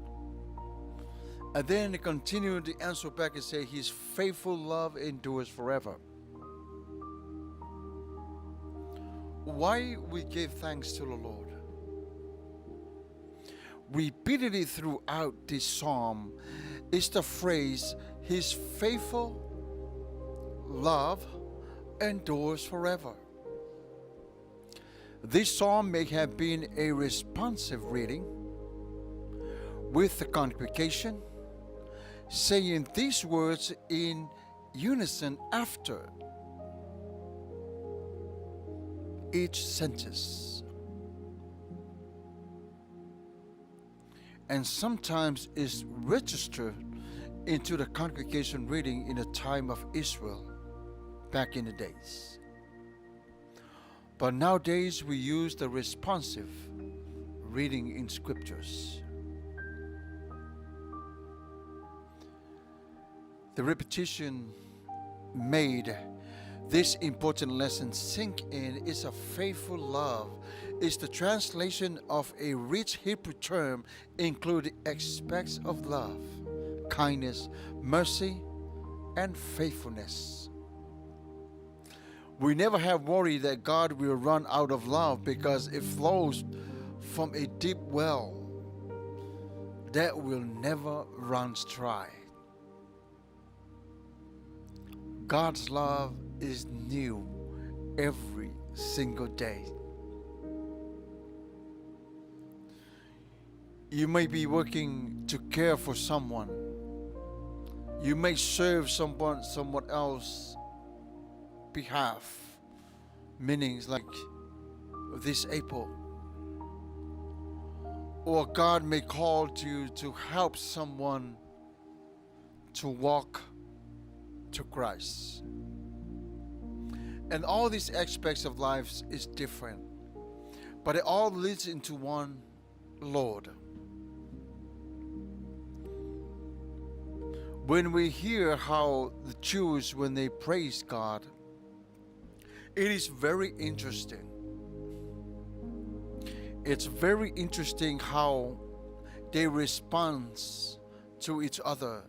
And then it continued to answer back and say, His faithful love endures forever. Why we give thanks to the Lord? Repeatedly throughout this psalm is the phrase, His faithful love endures forever. This psalm may have been a responsive reading with the congregation saying these words in unison after each sentence. And sometimes is registered into the congregation reading in the time of Israel back in the days. But nowadays we use the responsive reading in scriptures. The repetition made this important lesson sink in is a faithful love is the translation of a rich Hebrew term including aspects of love, kindness, mercy, and faithfulness. We never have worry that God will run out of love because it flows from a deep well that will never run dry. God's love is new every single day. You may be working to care for someone. You may serve someone, someone else behalf. Meanings like this April. Or God may call to you to help someone to walk to Christ. And all these aspects of life is different, but it all leads into one Lord. When we hear how the Jews, when they praise God, it is very interesting. It's very interesting how they respond to each other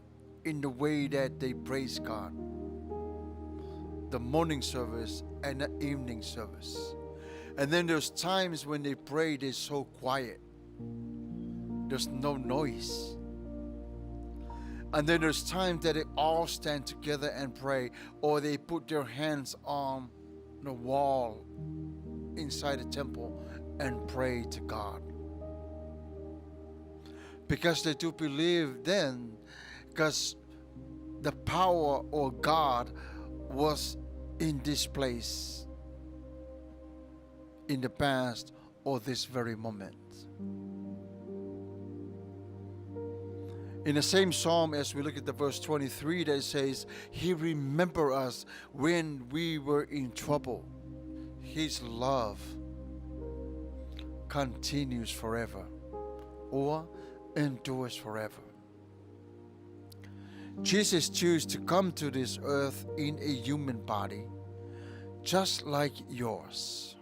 in the way that they praise God. The morning service and the evening service. And then there's times when they pray, they're so quiet. There's no noise. And then there's times that they all stand together and pray, or they put their hands on the wall inside the temple and pray to God. Because they do believe then, because the power or God was in this place in the past or this very moment. In the same psalm, as we look at the verse 23, that says, He remember us when we were in trouble. His love continues forever or endures forever. Jesus chose to come to this earth in a human body, just like yours.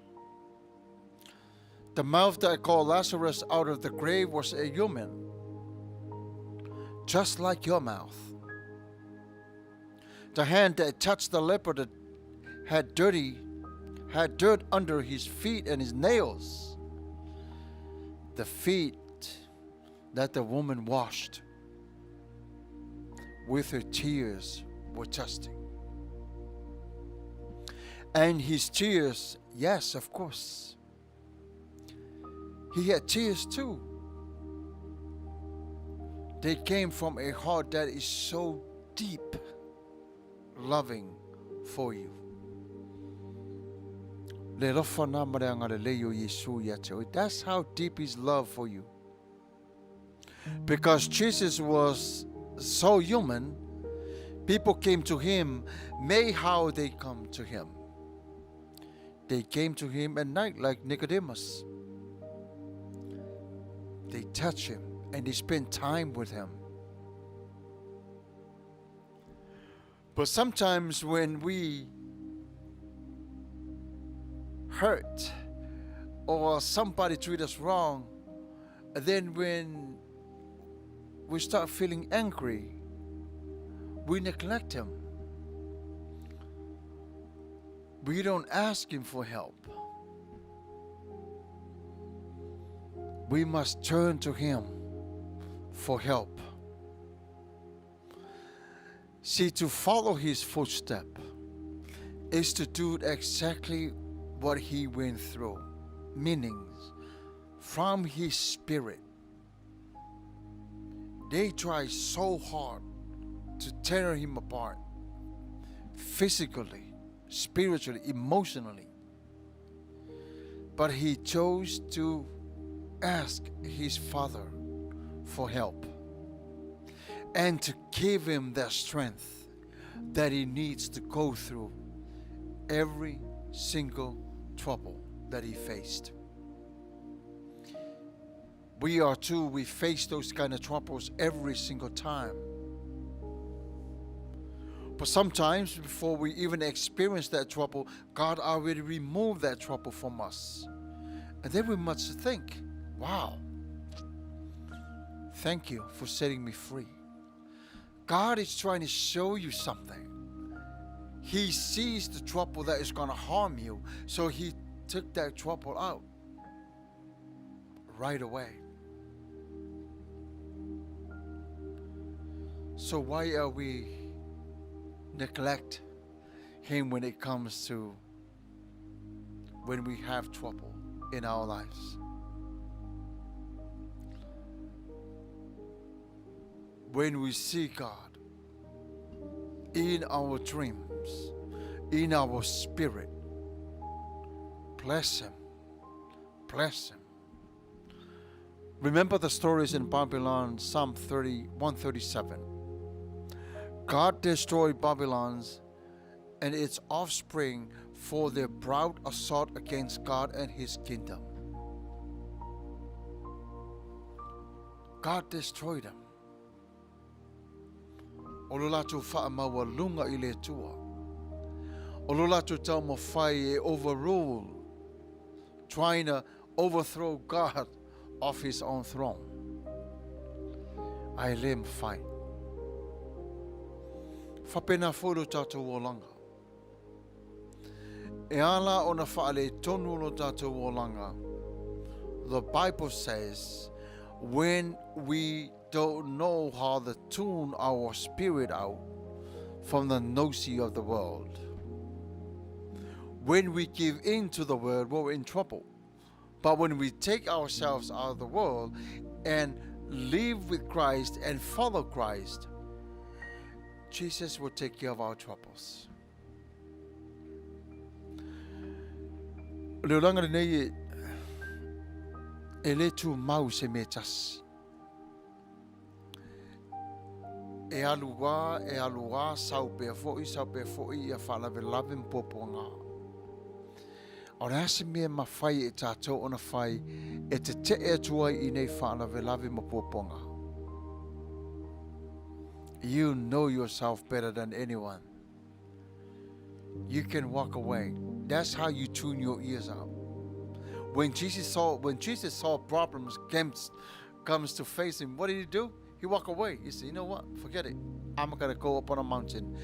The mouth that called Lazarus out of the grave was a human, just like your mouth. The hand that touched the leper, the had dirty had dirt under his feet and his nails. The feet that the woman washed with her tears were dusty. And his tears, yes, of course. He had tears too. They came from a heart that is so deep loving for you. Le alofa lena ma le agalelei o Iesu ia te oe. That's how deep his love for you. Because Jesus was so human, people came to him, may how they come to him. They came to him at night like Nicodemus. They touch him and they spend time with him. But sometimes when we hurt or somebody treat us wrong, then when we start feeling angry, we neglect him. We don't ask him for help. We must turn to him for help. See, to follow his footstep is to do exactly what he went through, meaning from his spirit. They tried so hard to tear him apart physically, spiritually, emotionally. But he chose to ask his father for help and to give him the strength that he needs to go through every single trouble that he faced. We are too, we face those kind of troubles every single time. But sometimes, before we even experience that trouble, God already removed that trouble from us. And then we must think, wow, thank you for setting me free. God is trying to show you something. He sees the trouble that is going to harm you, so He took that trouble out right away. So why are we neglect him when it comes to when we have trouble in our lives? When we see God in our dreams, in our spirit, bless him. Bless him. Remember the stories in Babylon, Psalm 30, 137. God destroyed Babylon's and its offspring for their proud assault against God and his kingdom. God destroyed them. O lo latou faamaualuga i le Atua. O lo latou taumafai e overrule, trying to overthrow God off his own throne. Ae le mafai. Faapena foi lo tatou olaga. E ala ona faaletonu lo tatou olaga. The Bible says, when we don't know how to tune our spirit out from the nosy of the world. When we give in to the world, we're in trouble. But when we take ourselves out of the world and live with Christ and follow Christ, Jesus will take care of our troubles. O le olaga lenei e, e le tumau se mea tasi. E alu a, e alu a, sau pea foi, sau pea foi ia faalavelave ma puapuaga. A o le a se mea e mafai e tatou ona fai e tete'e atu ai i nei faalavelave ma puapuaga? You know yourself better than anyone. You can walk away. That's how you tune your ears out. When Jesus saw problems comes to face him, what did he do? He walked away. He said, "You know what? Forget it. I'm gonna go up on a mountain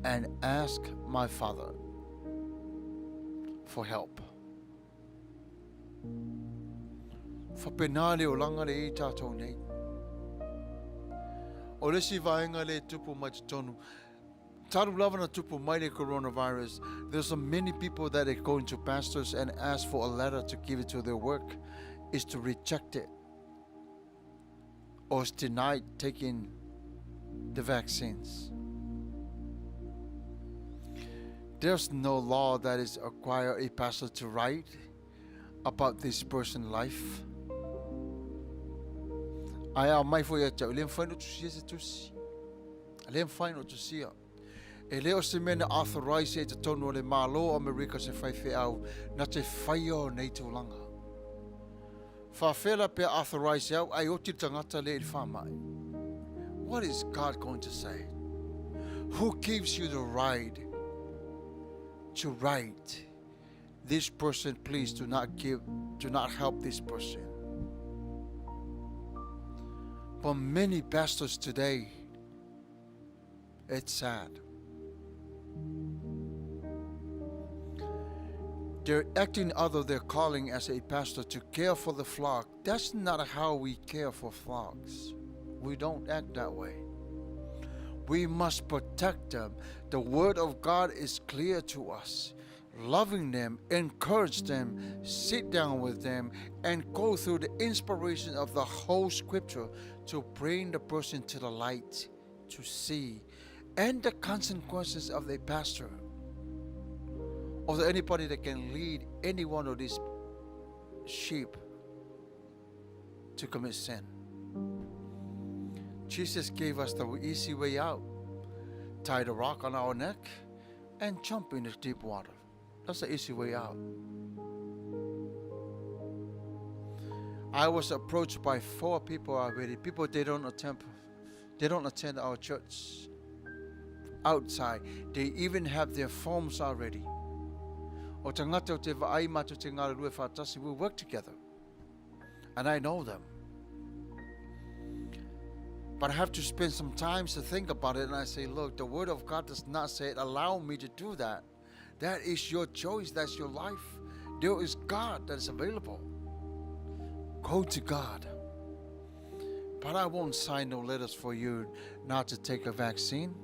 and ask my Father." for help. Faapena le olaga le i tatou nei. O le isi vaega le tupu mai totonu, talu lava na tupu mai le coronavirus, there's so many people that are going to pastors and ask for a letter to give it to their work, is to reject it or is denied taking the vaccines. There's no law that is require a pastor to write about this person's life. Ae a mai foi ia te au, e le mafai ona tusia se tusi. E le mafai ona tusia. E le o se mea na authorize e totonu o le Malo o Amerika se faifeau na te whaia o nei tulaga. Faafefea la pe authorize au ai oti le tagata le i le faamai. What is God going to say? Who gives you the right to write this person, please do not give, do not help this person? But many pastors today, it's sad. They're acting out of their calling as a pastor to care for the flock. That's not how we care for flocks. We don't act that way. We must protect them. The word of God is clear to us. Loving them, encourage them, sit down with them, and go through the inspiration of the whole scripture to bring the person to the light, to see, and the consequences of the pastor or anybody that can lead any one of these sheep to commit sin. Jesus gave us the easy way out. Tie the rock on our neck and jump in the deep water. That's the easy way out. I was approached by 4 people already. People, they don't attend, they don't attend our church. Outside, they even have their forms already. O tagata o te vaai mātou te galulue faatasi, we work together. And I know them. But I have to spend some time to think about it. And I say, look, the word of God does not say it. Allow me to do that. That is your choice. That's your life. There is God that is available. Go to God. But I won't sign no letters for you not to take a vaccine.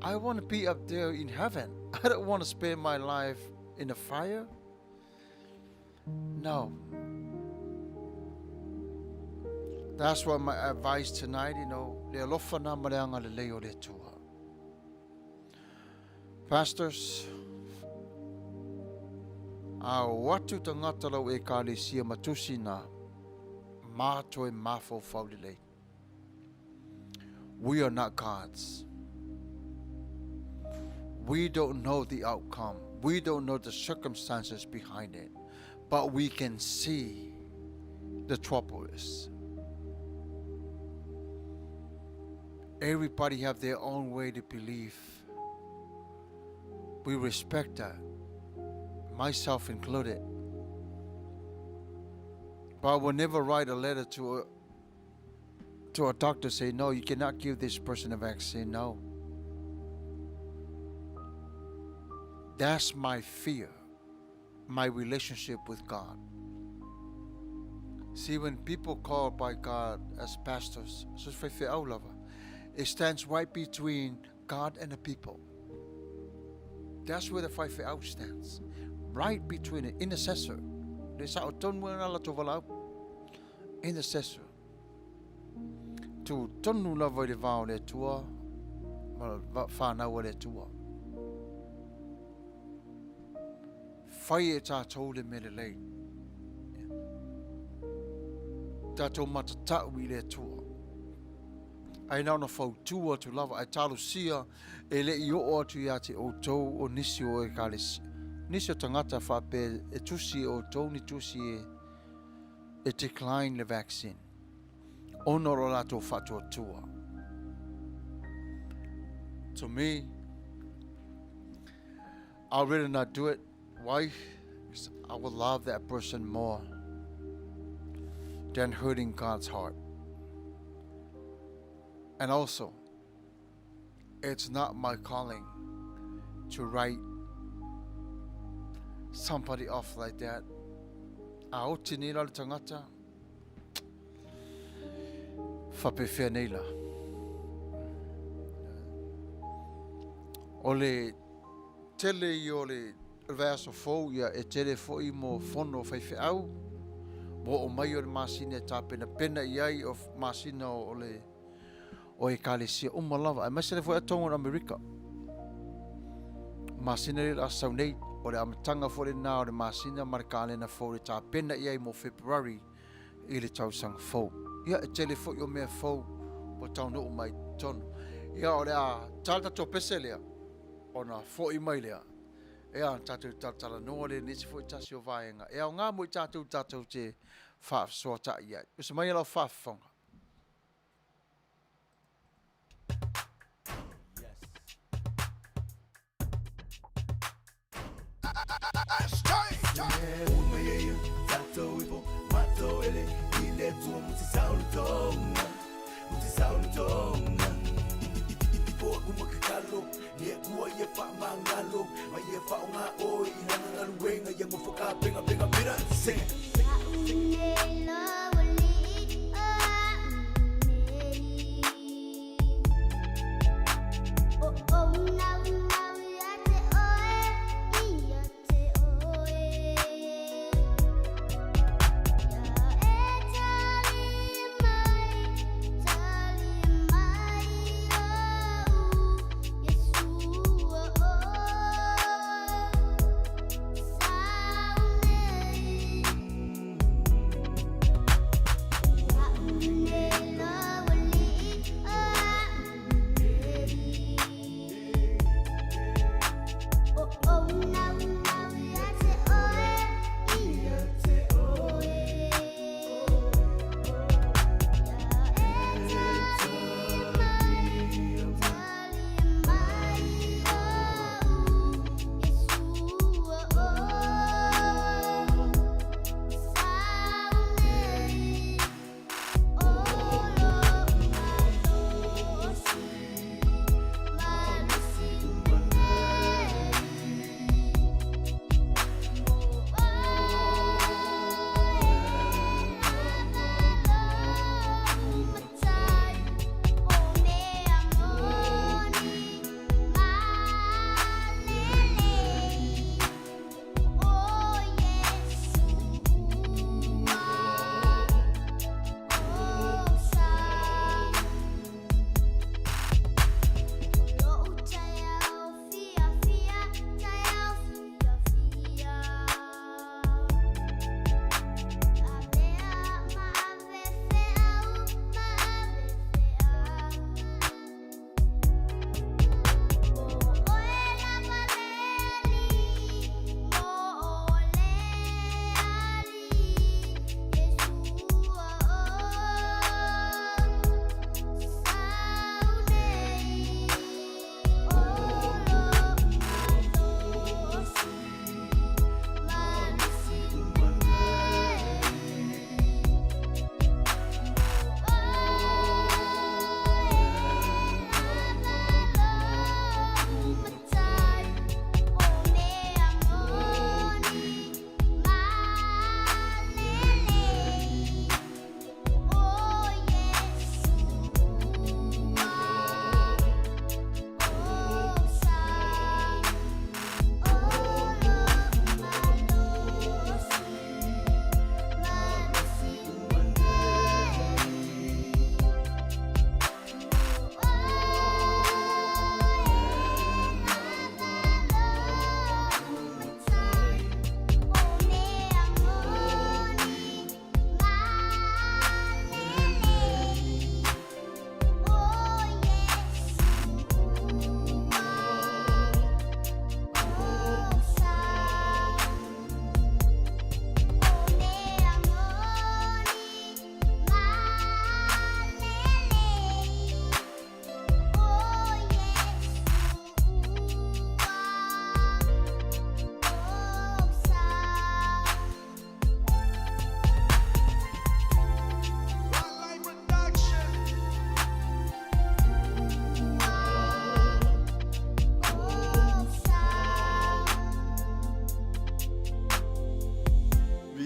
I want to be up there in heaven. I don't want to spend my life in the fire. No. That's what my advice tonight, you know, le alofa na ma le agalelei o le Atua. Pastors, a o atu tagata lau ekalesia ma tusi na mātou e mafaufau lelei. We are not gods. We don't know the outcome. We don't know the circumstances behind it. But we can see the trouble is. Everybody have their own way to believe. We respect that, myself included. But I will never write a letter to a doctor say, no, you cannot give this person a vaccine. No. That's my fear, my relationship with God. See, when people call by God as pastors, it stands right between God and the people. That's where the faifeau stands. Right between the intercessor. Intercessor. Tu tonu lava i le va o le Atua, ma whānau o le Atua. Whai e tātou le mea lelei. Tātou matatau i le Atua. Ai nā ona fautua atu lava, ai talosia e le i oo atu ia te outou o nisi o ekalesia. Nisi o tagata whape e tusi e outou ni tusi e decline le vaccine. Ona o latou faatuatua. To me, I'd rather not do it. Why? Because I would love that person more than hurting God's heart. And also, it's not my calling to write somebody off like that, a oti nei la le tagata, faapefea nei la? O le tele ia o le vaiaso fou, ia e tele foi mo fono faifeau, mo oo mai o le masina e tapenapena i ai o masina o le o ekalesia uma lava, aemaise le foi atoga o Amerika. Masina le a sau nei, o le amataga foi lena o le masina ma le kalena fou le tapena i ai mo February i le tausaga fou. Ia, e tele foi o mea fou ua taunuu mai totonu. Ia, o le a tala tatou pese lea, ona foi mai lea, ia, ona tatou talatalanoa lea i nisi foi tasi o vaega e aoga mo i tatou tatou te faafesoatai ai. Uso mai e lau faafofoga.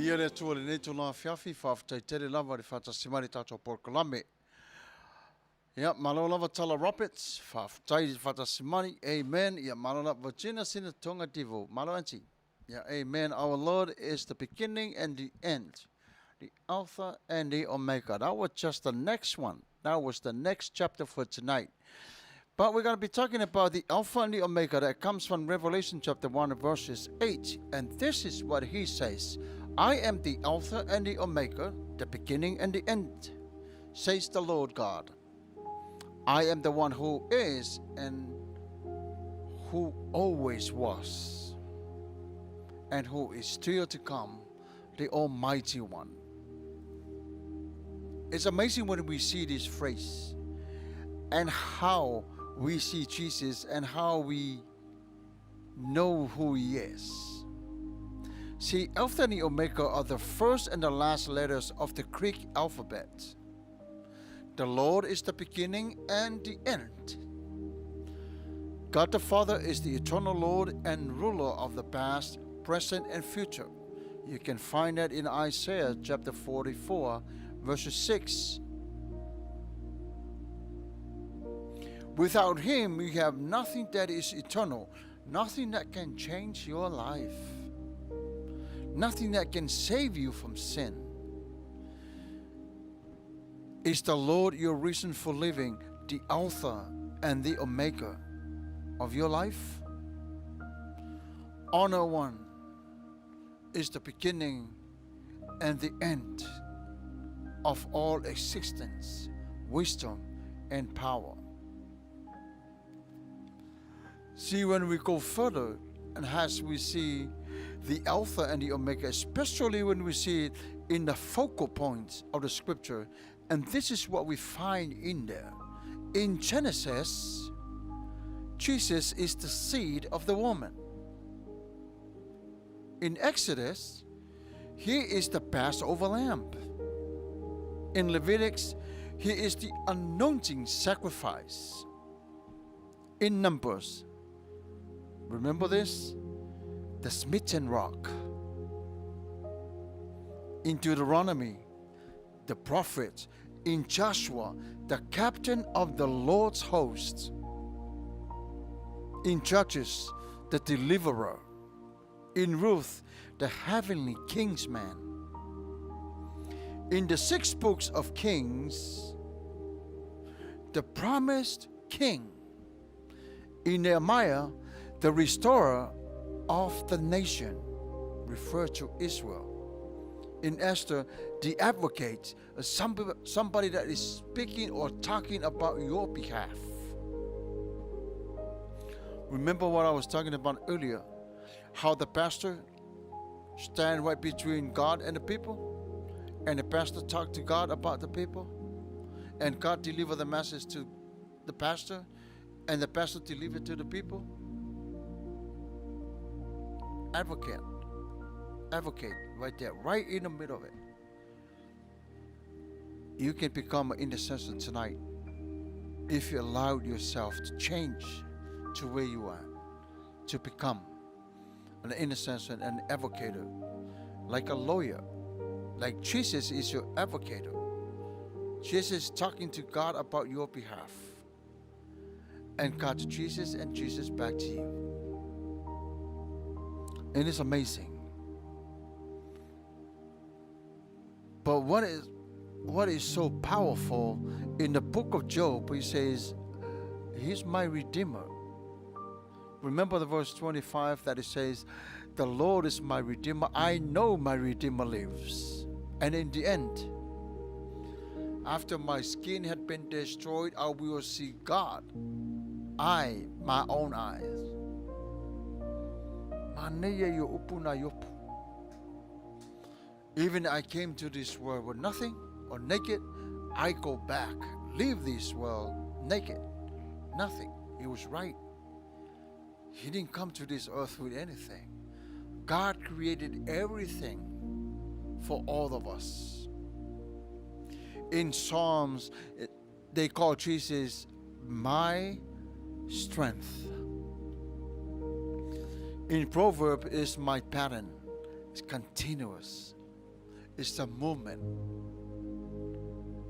Viia le Atua i lenei itula afiafi, faafetai tele lava i le faatasi mai i le tatou polokalame. Ia, malo lava Tala Roberts, faafetai i le faatasi mai, amen. Ia, malo lava Virginia Sinatonga Devo, malo aunty. Ia, amen. Our Lord is the beginning and the end, the Alpha and the Omega. That was just the next one. That was the next chapter for tonight. But we're going to be talking about the Alpha and the Omega that comes from Revelation chapter 1, verses 8. And this is what he says: "I am the Alpha and the Omega, the beginning and the end, says the Lord God. I am the one who is and who always was, and who is still to come, the Almighty One." It's amazing when we see this phrase and how we see Jesus and how we know who he is. See, Alpha and the Omega are the first and the last letters of the Greek alphabet. The Lord is the beginning and the end. God the Father is the eternal Lord and ruler of the past, present, and future. You can find that in Isaiah chapter 44, verses 6. Without him, you have nothing that is eternal, nothing that can change your life, nothing that can save you from sin. Is the Lord your reason for living, the Alpha and the Omega of your life? Honor one is the beginning and the end of all existence, wisdom, and power. See, when we go further, and as we see the Alpha and the Omega, especially when we see it in the focal points of the scripture, and this is what we find in there. In Genesis, Jesus is the seed of the woman. In Exodus, he is the Passover lamb. In Leviticus, he is the anointing sacrifice. In Numbers, remember this? The smitten rock. In Deuteronomy, the prophet. In Joshua, the captain of the Lord's hosts. In Judges, the deliverer. In Ruth, the heavenly kingsman. In the 6 books of Kings, the promised king. In Nehemiah, the restorer of the nation, referred to Israel. In Esther, the advocate, somebody that is speaking or talking about your behalf. Remember what I was talking about earlier, how the pastor stand right between God and the people, and the pastor talk to God about the people, and God deliver the message to the pastor, and the pastor deliver to the people. Advocate. Advocate right there, right in the middle of it. You can become an intercessor tonight if you allow yourself to change to where you are, to become an intercessor and an advocator, like a lawyer. Like Jesus is your advocator. Jesus is talking to God about your behalf. And God to Jesus and Jesus back to you. And it's amazing. But what is so powerful in the book of Job, he says, he's my redeemer. Remember the verse 25 that it says, the Lord is my redeemer. I know my redeemer lives. And in the end, after my skin had been destroyed, I will see God. I, my own eyes. Even I came to this world with nothing or naked, I go back, leave this world naked, nothing. He was right. He didn't come to this earth with anything. God created everything for all of us. In Psalms, they call Jesus my strength. In Proverbs, is my pattern. It's continuous. It's the movement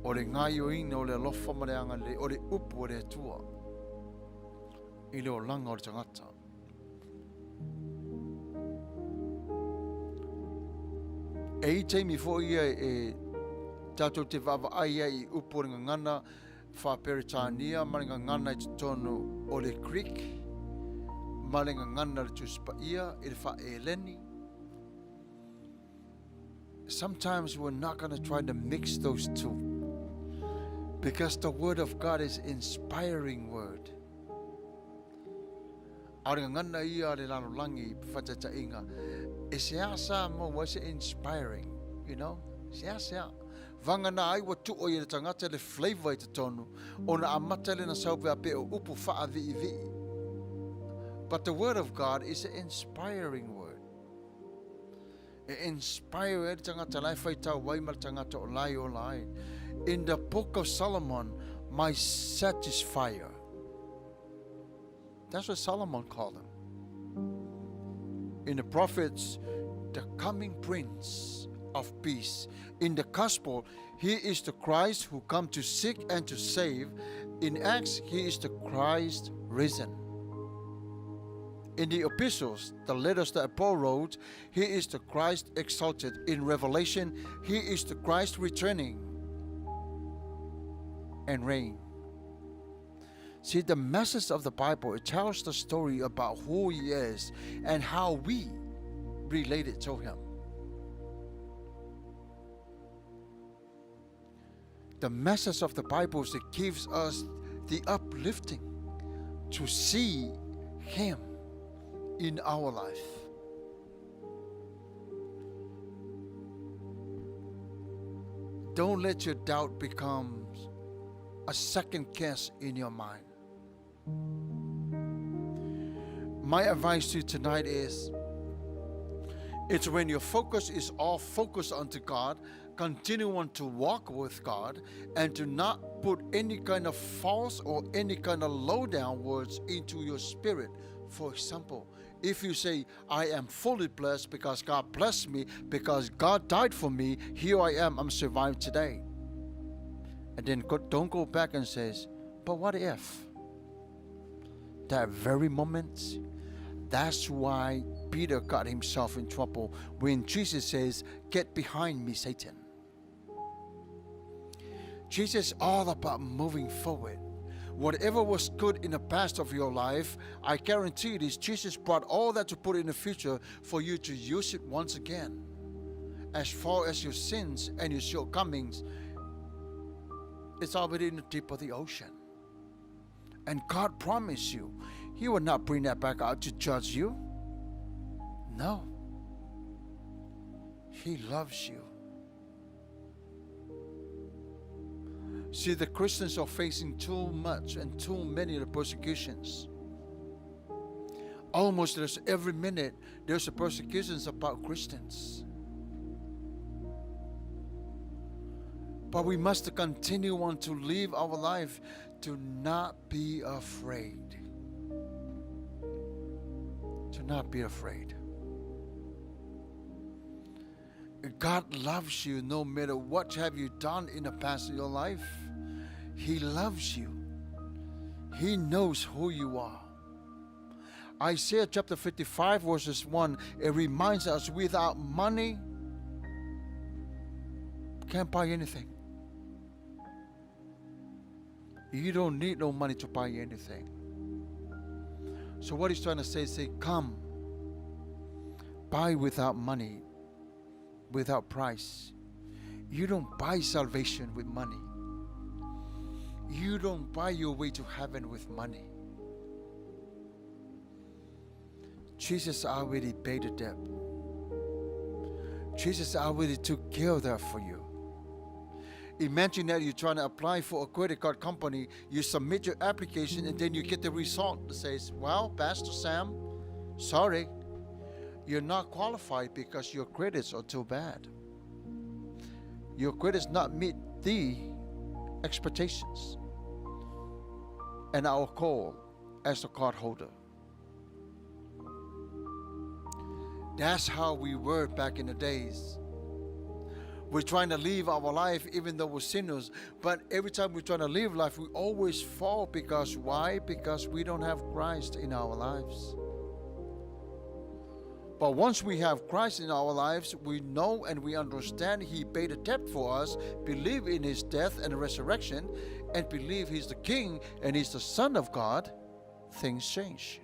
o le gaioina o le alofa ma le agalelei o le upu a le Atua i le olaga o le tagata. E i taimi foi ia e tatou te vaavaai ai i upu o le gagana faa-Peretania ma le gagana i totonu o le Greek ma le gagana o le Tusi Paia i le faa-Eleni. Sometimes we're not going to try to mix those two because the word of God is inspiring word. A o le gagana ia a le lalolagi faataitaiga, e seasea maua ai se inspiring, you know, seasea. Vagana ai ua tuu ai e le tagata le flavour i totonu, ona amata lea ona sau pea pei o upu faaviivii. But the word of God is an inspiring word. E inspire ai le tagata la e faitau ai ma le tagata o la e ola ai. In the book of Solomon, my satisfier. That's what Solomon called him. In the prophets, the coming prince of peace. In the gospel, he is the Christ who come to seek and to save. In Acts, he is the Christ risen. In the epistles, the letters that Paul wrote, he is the Christ exalted. In Revelation, he is the Christ returning and reign. See, the message of the Bible, it tells the story about who he is and how we related to him. The message of the Bible is it gives us the uplifting to see him in our life. Don't let your doubt become a second guess in your mind. My advice to you tonight is it's when your focus is all focused onto God, continue on to walk with God and to not put any kind of false or any kind of low down words into your spirit. For example, if you say, I am fully blessed because God blessed me, because God died for me, here I am, I'm survived today. And then go, don't go back and says, but what if? That very moment, that's why Peter got himself in trouble when Jesus says, Get behind me, Satan. Jesus is all about moving forward. Whatever was good in the past of your life, I guarantee this, Jesus brought all that to put in the future for you to use it once again. As far as your sins and your shortcomings, it's already in the deep of the ocean. And God promised you, He will not bring that back out to judge you. No. He loves you. See, the Christians are facing too much and too many of the persecutions. Almost there's every minute there's a persecutions about Christians. But we must continue on to live our life to not be afraid. To not be afraid. God loves you no matter what have you done in the past of your life. He loves you. He knows who you are. Isaiah chapter 55 verses 1, it reminds us without money, can't buy anything. You don't need no money to buy anything. So what he's trying to say is say, come, buy without money, without price. You don't buy salvation with money. You don't buy your way to heaven with money. Jesus already paid the debt. Jesus already took care of that for you. Imagine that you're trying to apply for a credit card company, you submit your application, and then you get the result that says, well, Pastor Sam, sorry, you're not qualified because your credits are too bad. Your credits not meet the expectations and our call as a card holder. That's how we were back in the days. We're trying to live our life even though we're sinners. But every time we're trying to live life, we always fall because why? Because we don't have Christ in our lives. But once we have Christ in our lives, we know and we understand He paid a debt for us, believe in His death and resurrection, and believe He's the King and He's the Son of God, things change.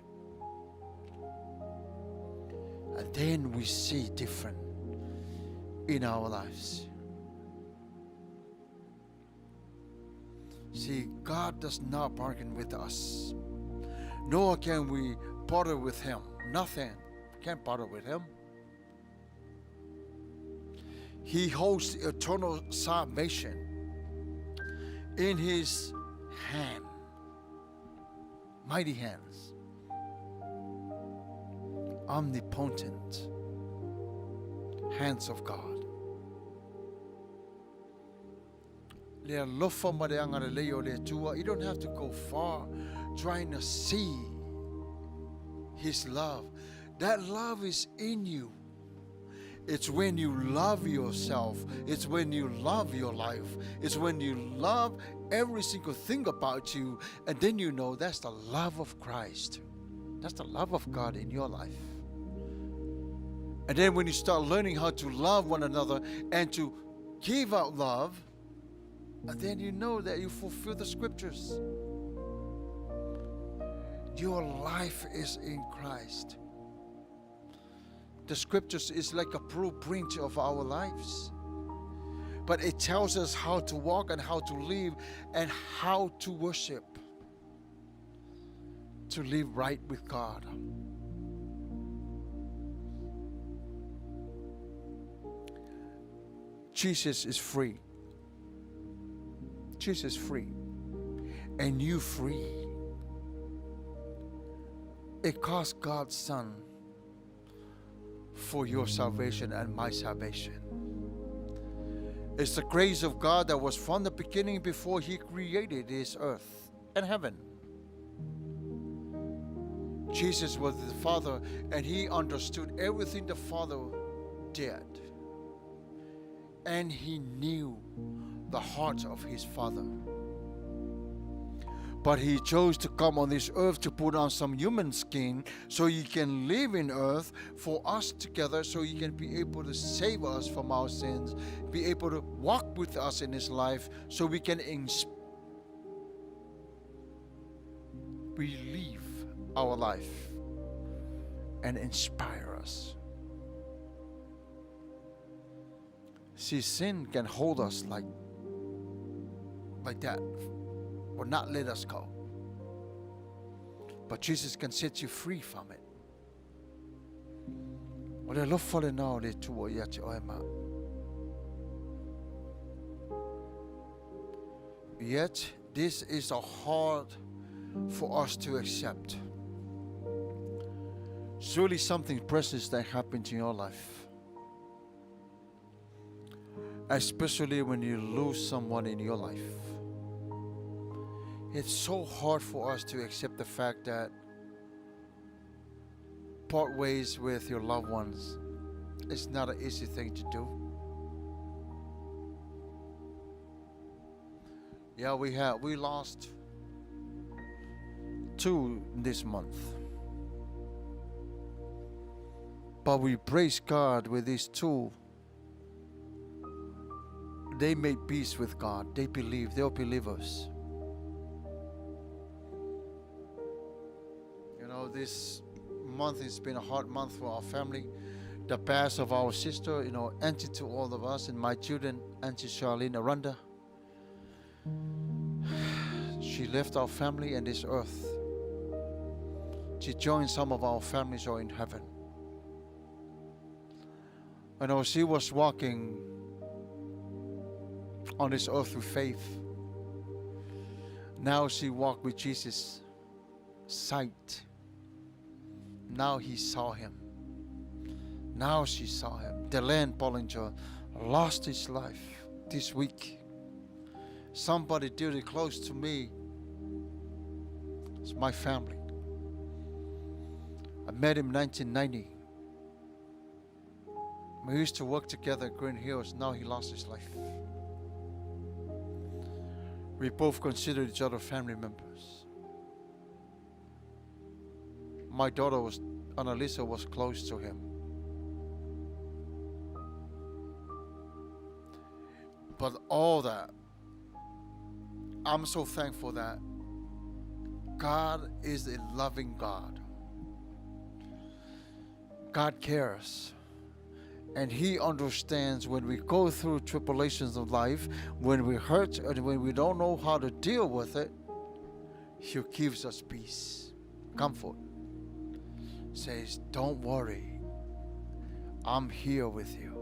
And then we see different in our lives. See, God does not bargain with us, nor can we barter with Him. Nothing. Can't barter with Him. He holds eternal salvation in His hand, mighty hands, omnipotent hands of God. Le alofa ma le agalelei o le Atua. You don't have to go far trying to see His love. That love is in you. It's when you love yourself. It's when you love your life. It's when you love every single thing about you. And then you know that's the love of Christ. That's the love of God in your life. And then when you start learning how to love one another and to give out love, and then you know that you fulfill the scriptures. Your life is in Christ. The scriptures is like a blueprint of our lives. But it tells us how to walk and how to live and how to worship. To live right with God. Jesus is free. Jesus is free. And you free. It cost God's Son for your salvation and my salvation. It's the grace of God that was from the beginning before He created this earth and heaven. Jesus was the Father, and He understood everything the Father did. And He knew the heart of His Father. But He chose to come on this earth to put on some human skin so He can live in earth for us together, so He can be able to save us from our sins, be able to walk with us in His life, so we can relive our life and inspire us. See, sin can hold us like that, or not let us go. But Jesus can set you free from it. O le alofa lena o le Atua ia te oe ma. Yet, this is a hard for us to accept. Surely something precious that happened in your life. Especially when you lose someone in your life. It's so hard for us to accept the fact that part ways with your loved ones is not an easy thing to do. Yeah, we lost 2 this month. But we praise God with these 2. They made peace with God. They believe. They are believers. This month has been a hard month for our family. The past of our sister, auntie to all of us, and my children, Auntie Charlene Aranda. She left our family and this earth. She joined some of our families who are in heaven. She was walking on this earth with faith. Now she walked with Jesus' sight. Now he saw him. Now she saw him. Delan Bollinger lost his life this week. Somebody did it close to me. It's my family. I met him in 1990. We used to work together at Green Hills. Now he lost his life. We both considered each other family members. My daughter was, Annalisa, was close to him. But all that, I'm so thankful that God is a loving God. God cares. And He understands when we go through tribulations of life, when we hurt and when we don't know how to deal with it, He gives us peace, comfort. Says, Don't worry, I'm here with you.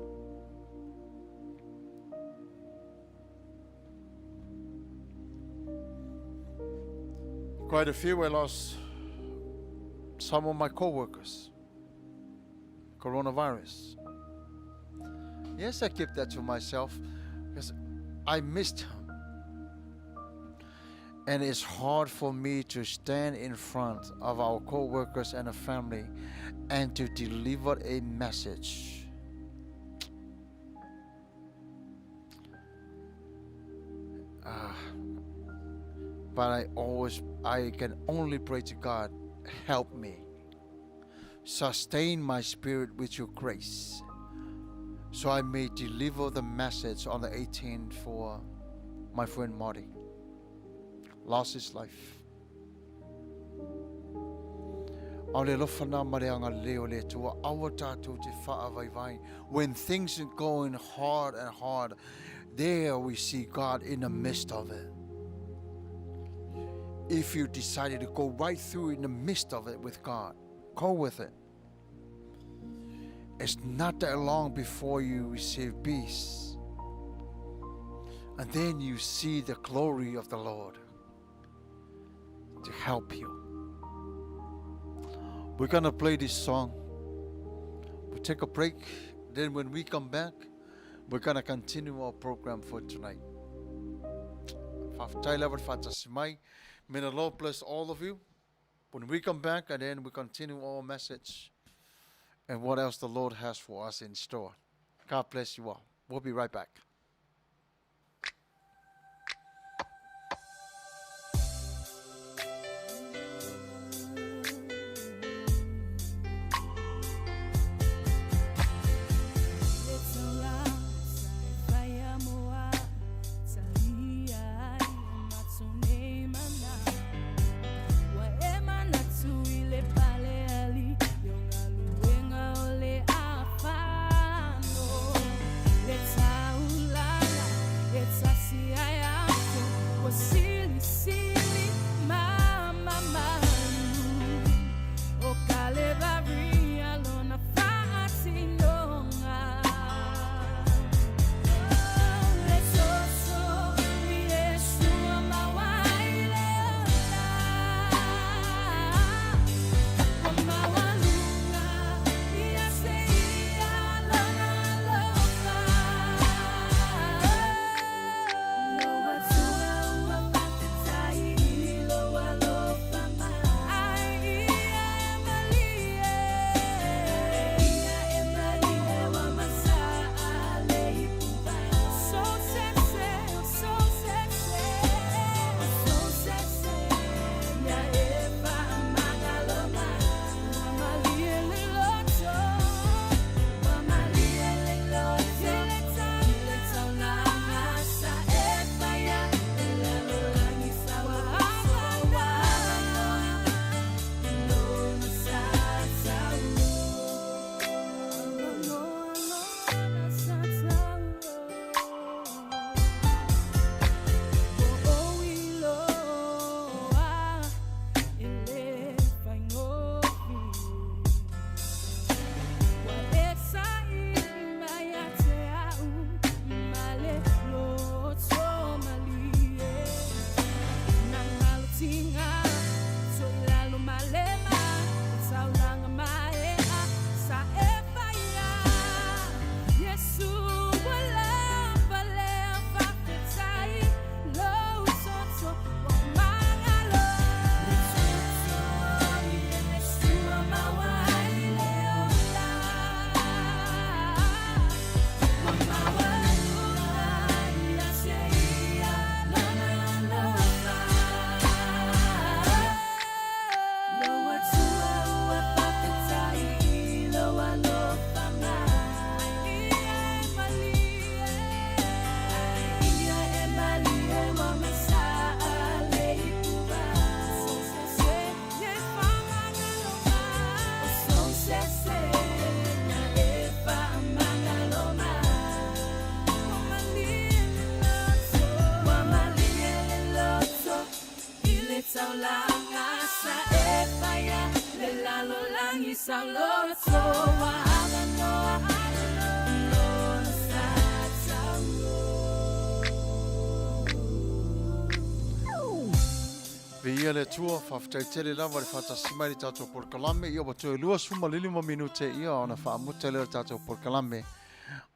Quite a few I lost some of my coworkers. Coronavirus. Yes, I keep that to myself because I missed him. And it's hard for me to stand in front of our co-workers and a family and to deliver a message. But I can only pray to God, help me. Sustain my spirit with your grace, so I may deliver the message on the 18th for my friend Marty. Lost his life. O le alofa lena ma le agalelei o le Atua, aua tatou te faavaivai. When things are going hard and hard, there we see God in the midst of it. If you decided to go right through in the midst of it with God, go with it. It's not that long before you receive peace. And then you see the glory of the Lord to help you. We're going to play this song. We'll take a break. Then when we come back, we're going to continue our program for tonight. May the Lord bless all of you. When we come back, and then we continue our message and what else the Lord has for us in store. God bless you all. We'll be right back. Viia le Atua, faafetai tele lava le faatasi mai i le tatou polokalame. Ia ua toe 25 minute ia ona faamuta lea o le tatou polokalame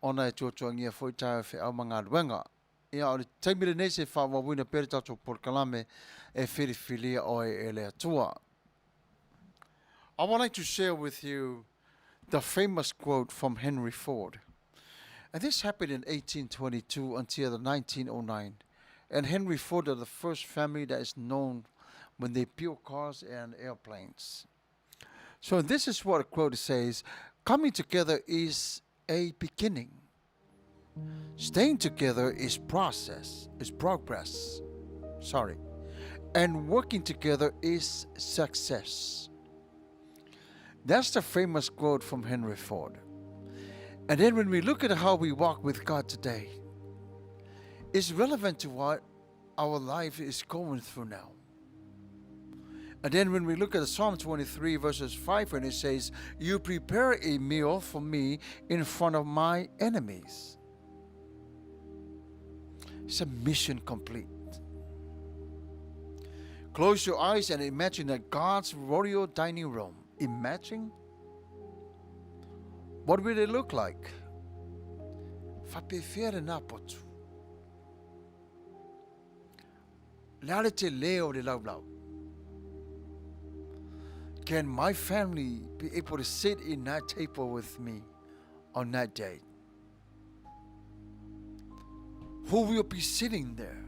ona e tuatuagia foi taeao e feau ma galuega. Ia o le taimi lenei se faaauauina pea le tatou polokalame e filifilia oe e le Atua. I would like to share with you the famous quote from Henry Ford. And this happened in 1822 until the 1909. And Henry Ford are the first family that is known when they built cars and airplanes. So this is what a quote says: coming together is a beginning. Staying together is process, is progress. Sorry. And working together is success. That's the famous quote from Henry Ford. And then when we look at how we walk with God today, it's relevant to what our life is going through now. And then when we look at Psalm 23 verses 5, and it says, You prepare a meal for me in front of my enemies. It's a mission complete. Close your eyes and imagine that God's royal dining room. Imagine. What will it look like? Faapefea lena potu. Le a le tele o le laulau. Can my family be able to sit in that table with me on that day? Who will be sitting there?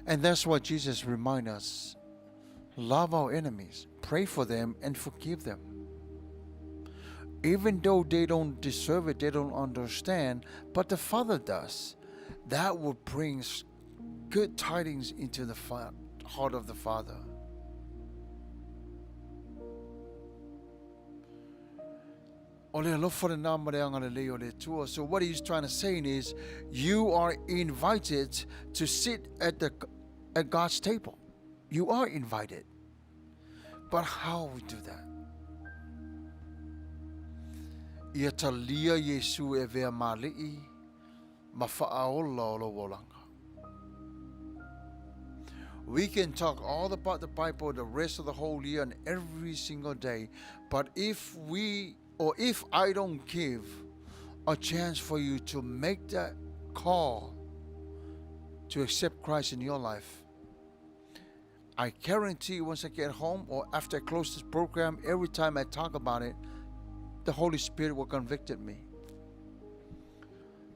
And that's why Jesus reminds us, love our enemies, pray for them, and forgive them. Even though they don't deserve it, they don't understand, but the Father does. That will bring good tidings into the heart of the Father. O le alofa lena ma le agalelei o le Atua. So what he's trying to say is, you are invited to sit at the at God's table. You are invited. But how we do that? Ia talia Iesu e avea ma Alii ma Faaola o lou olaga. We can talk all about the Bible the rest of the whole year and every single day, but if we or if I don't give a chance for you to make that call to accept Christ in your life, I guarantee once I get home or after I close this program, every time I talk about it, the Holy Spirit will convict me.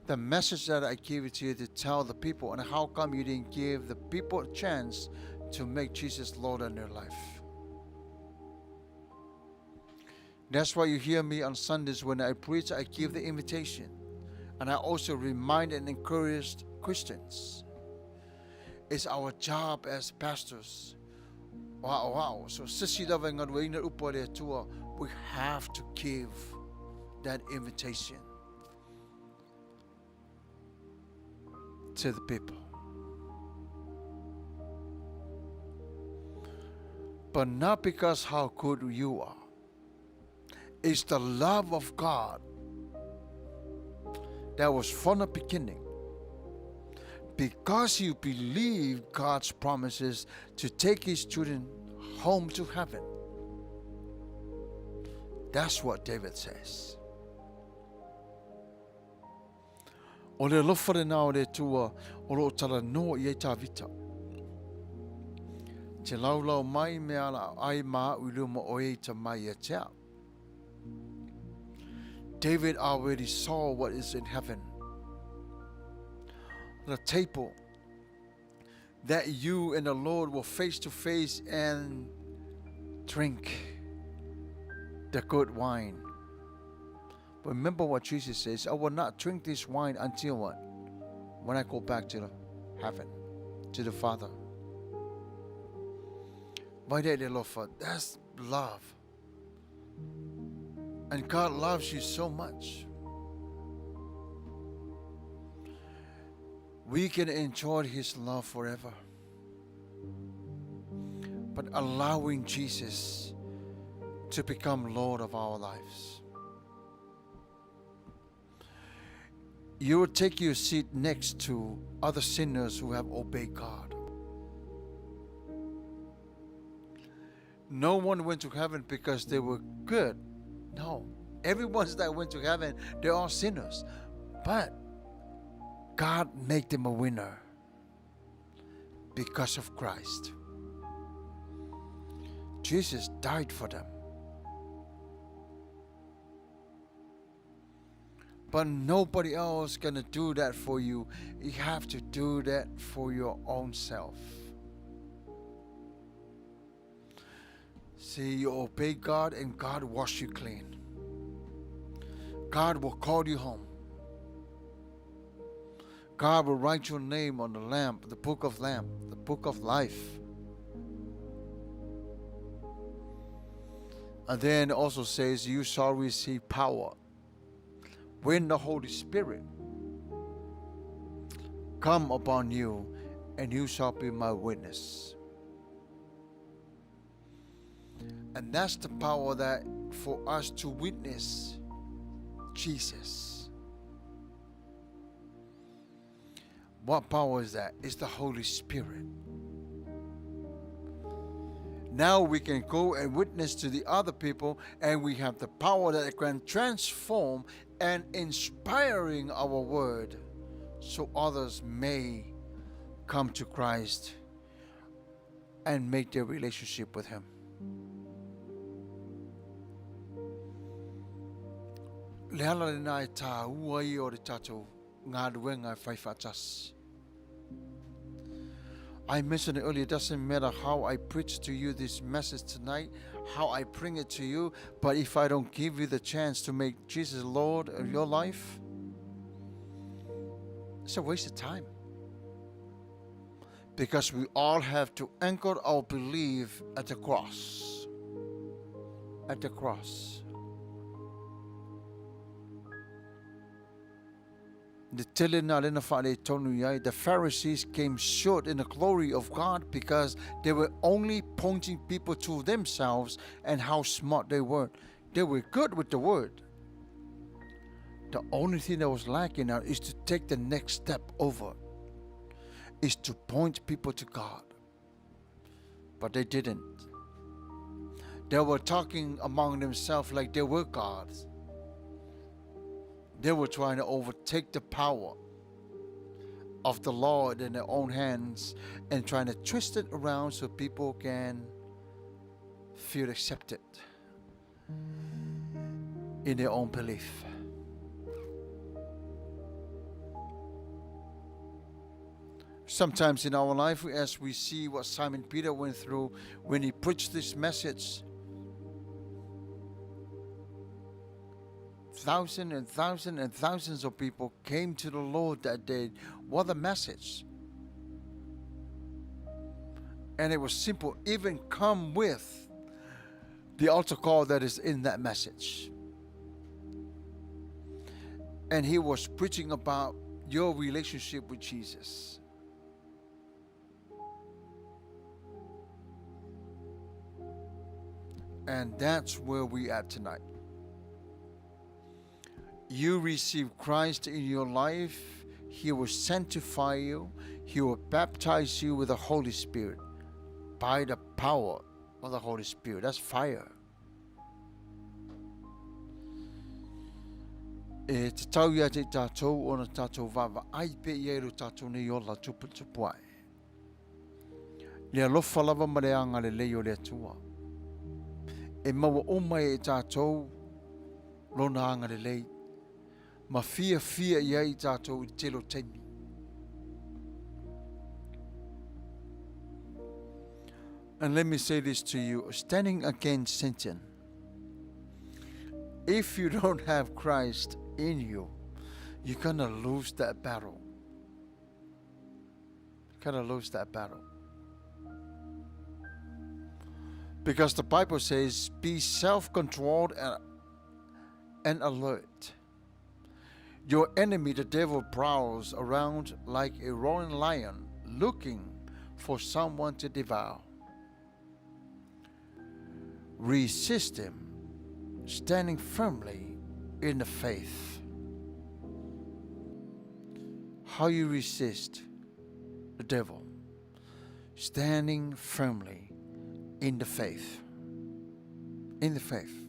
The message that I give it to you to tell the people, and how come you didn't give the people a chance to make Jesus Lord in their life? That's why you hear me on Sundays when I preach, I give the invitation. And I also remind and encourage Christians. It's our job as pastors. Wow, wow. So, sisi lava e galueina upu a le Atua, we have to give that invitation to the people. But not because how good you are. It's the love of God that was from the beginning. Because you believe God's promises to take his children home to heaven. That's what David says. O le alofa lena o le Atua o lo o talanoa i ai Tavita. Te laulau mai mea la ai ma au i luma o e ita mai ia te au. David already saw what is in heaven. The table that you and the Lord will face to face and drink the good wine. But remember what Jesus says, I will not drink this wine until what? When I go back to the heaven, to the Father. That's love. And God loves you so much. We can enjoy His love forever. But allowing Jesus to become Lord of our lives. You will take your seat next to other sinners who have obeyed God. No one went to heaven because they were good. No. Everyone that went to heaven, they're all sinners. But God made them a winner because of Christ. Jesus died for them. But nobody else gonna do that for you. You have to do that for your own self. See, you obey God and God wash you clean. God will call you home. God will write your name on the lamp, the book of lamp, the book of life. And then also says, you shall receive power when the Holy Spirit come upon you, and you shall be my witness. And that's the power that for us to witness Jesus. What power is that? It's the Holy Spirit. Now we can go and witness to the other people, and we have the power that can transform and inspiring our word so others may come to Christ and make their relationship with Him. Le ala lena e tāua ai o le tātou galuega e fai faatasi. I mentioned it earlier, it doesn't matter how I preach to you this message tonight, how I bring it to you, but if I don't give you the chance to make Jesus Lord of your life, it's a waste of time. Because we all have to anchor our belief at the cross. At the cross. The tele na lena faaletonu i ai. The Pharisees came short in the glory of God because they were only pointing people to themselves and how smart they were. They were good with the word. The only thing that was lacking now is to take the next step over, is to point people to God. But they didn't. They were talking among themselves like they were gods. They were trying to overtake the power of the Lord in their own hands and trying to twist it around so people can feel accepted in their own belief. Sometimes in our life, as we see what Simon Peter went through when he preached this message, thousands and thousands and thousands of people came to the Lord that day. What a message! And it was simple, even come with the altar call that is in that message. And he was preaching about your relationship with Jesus. And that's where we at tonight. You receive Christ in your life, He will sanctify you, He will baptize you with the Holy Spirit by the power of the Holy Spirit. That's fire. E tatau ia te tātou ona tātou vaavaai pe ia i lo tātou nei ola tuputupu ai. Le alofa lava ma le agalelei o le Atua. E maua uma e tātou lona agalelei ma fiafia i ai tātou i te tele o taimi. And let me say this to you, standing against Satan, if you don't have Christ in you, you're going to lose that battle. You're going to lose that battle. Because the Bible says, be self-controlled and alert. Your enemy, the devil, prowls around like a roaring lion, looking for someone to devour. Resist him, standing firmly in the faith. How you resist the devil? Standing firmly in the faith. In the faith.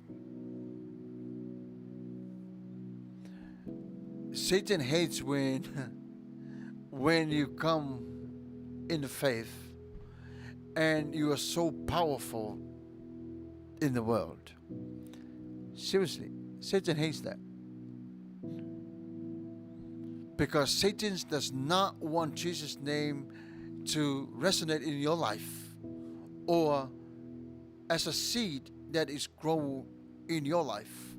Satan hates when when you come in the faith and you are so powerful in the world. Seriously, Satan hates that. Because Satan does not want Jesus' name to resonate in your life or as a seed that is grown in your life.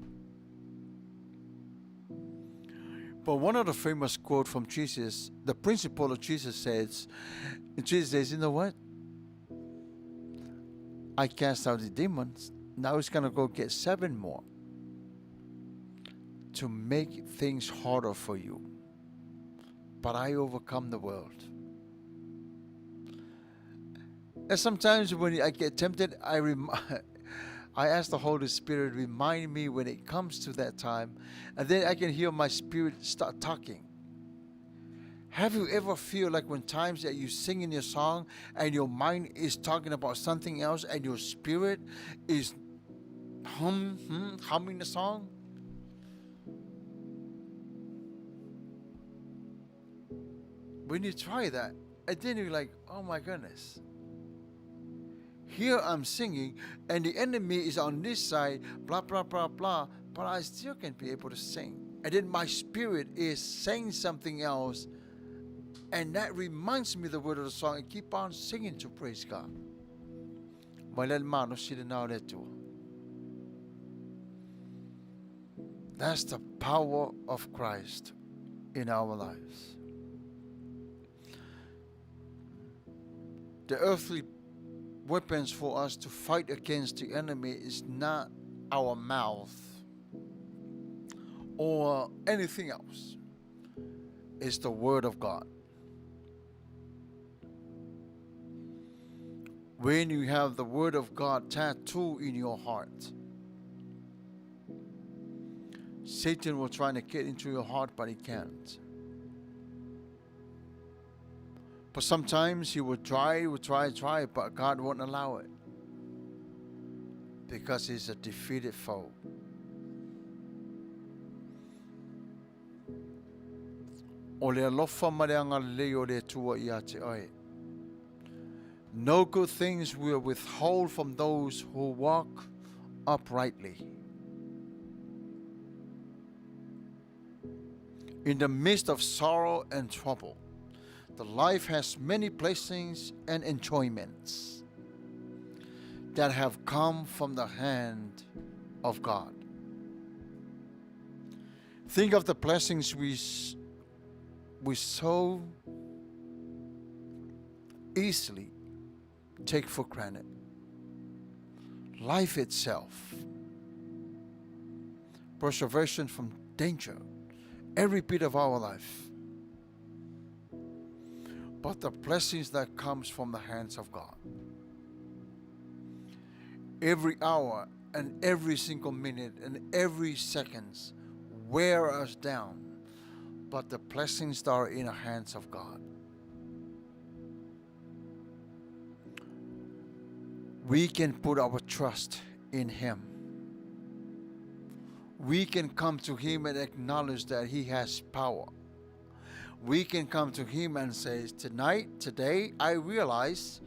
But one of the famous quote from Jesus, the principle of Jesus says, Jesus says, you know what? I cast out the demons. Now he's going to go get 7 more to make things harder for you. But I overcome the world. And sometimes when I get tempted, I ask the Holy Spirit, remind me when it comes to that time. And then I can hear my spirit start talking. Have you ever feel like when times that you sing in your song and your mind is talking about something else and your spirit is humming the song? When you try that, and then you're like, oh my goodness. Here I'm singing, and the enemy is on this side, blah, blah, blah, blah, but I still can be able to sing. And then my spirit is saying something else, and that reminds me the word of the song, and keep on singing to praise God. That's the power of Christ in our lives. The earthly weapons for us to fight against the enemy is not our mouth or anything else. It's the word of God. When you have the word of God tattooed in your heart, Satan will try to get into your heart, but he can't. But sometimes he will try, try, but God won't allow it. Because he's a defeated foe. O le alofa ma le agalelei o le Atua ia te oe. No good things will withhold from those who walk uprightly. In the midst of sorrow and trouble, the life has many blessings and enjoyments that have come from the hand of God. Think of the blessings we so easily take for granted. Life itself, preservation from danger, every bit of our life. But the blessings that comes from the hands of God. Every hour and every single minute and every second wear us down, but the blessings that are in the hands of God. We can put our trust in Him. We can come to Him and acknowledge that He has power. We can come to Him and say, tonight, today, I realize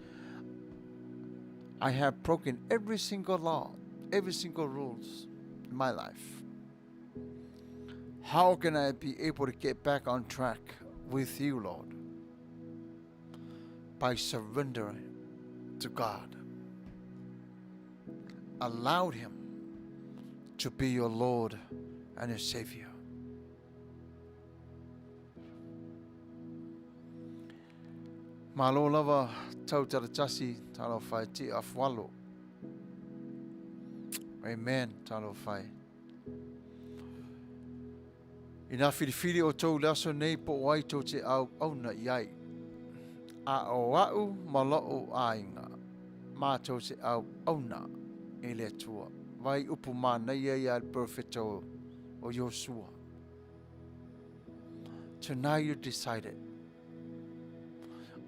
I have broken every single law, every single rules in my life. How can I be able to get back on track with you, Lord? By surrendering to God. Allow Him to be your Lord and your Savior. Malo lava tau taratasi talo whai ti afwalo. Amen, talo whai. Ina whiriwhiri o tau laso nei po wai tau te au auna i ai. A o au ma loo ainga. Mā tau te au auna E le Atua. Vai upu manaia ia le perofeta o, o Iosua. Tonight you decided.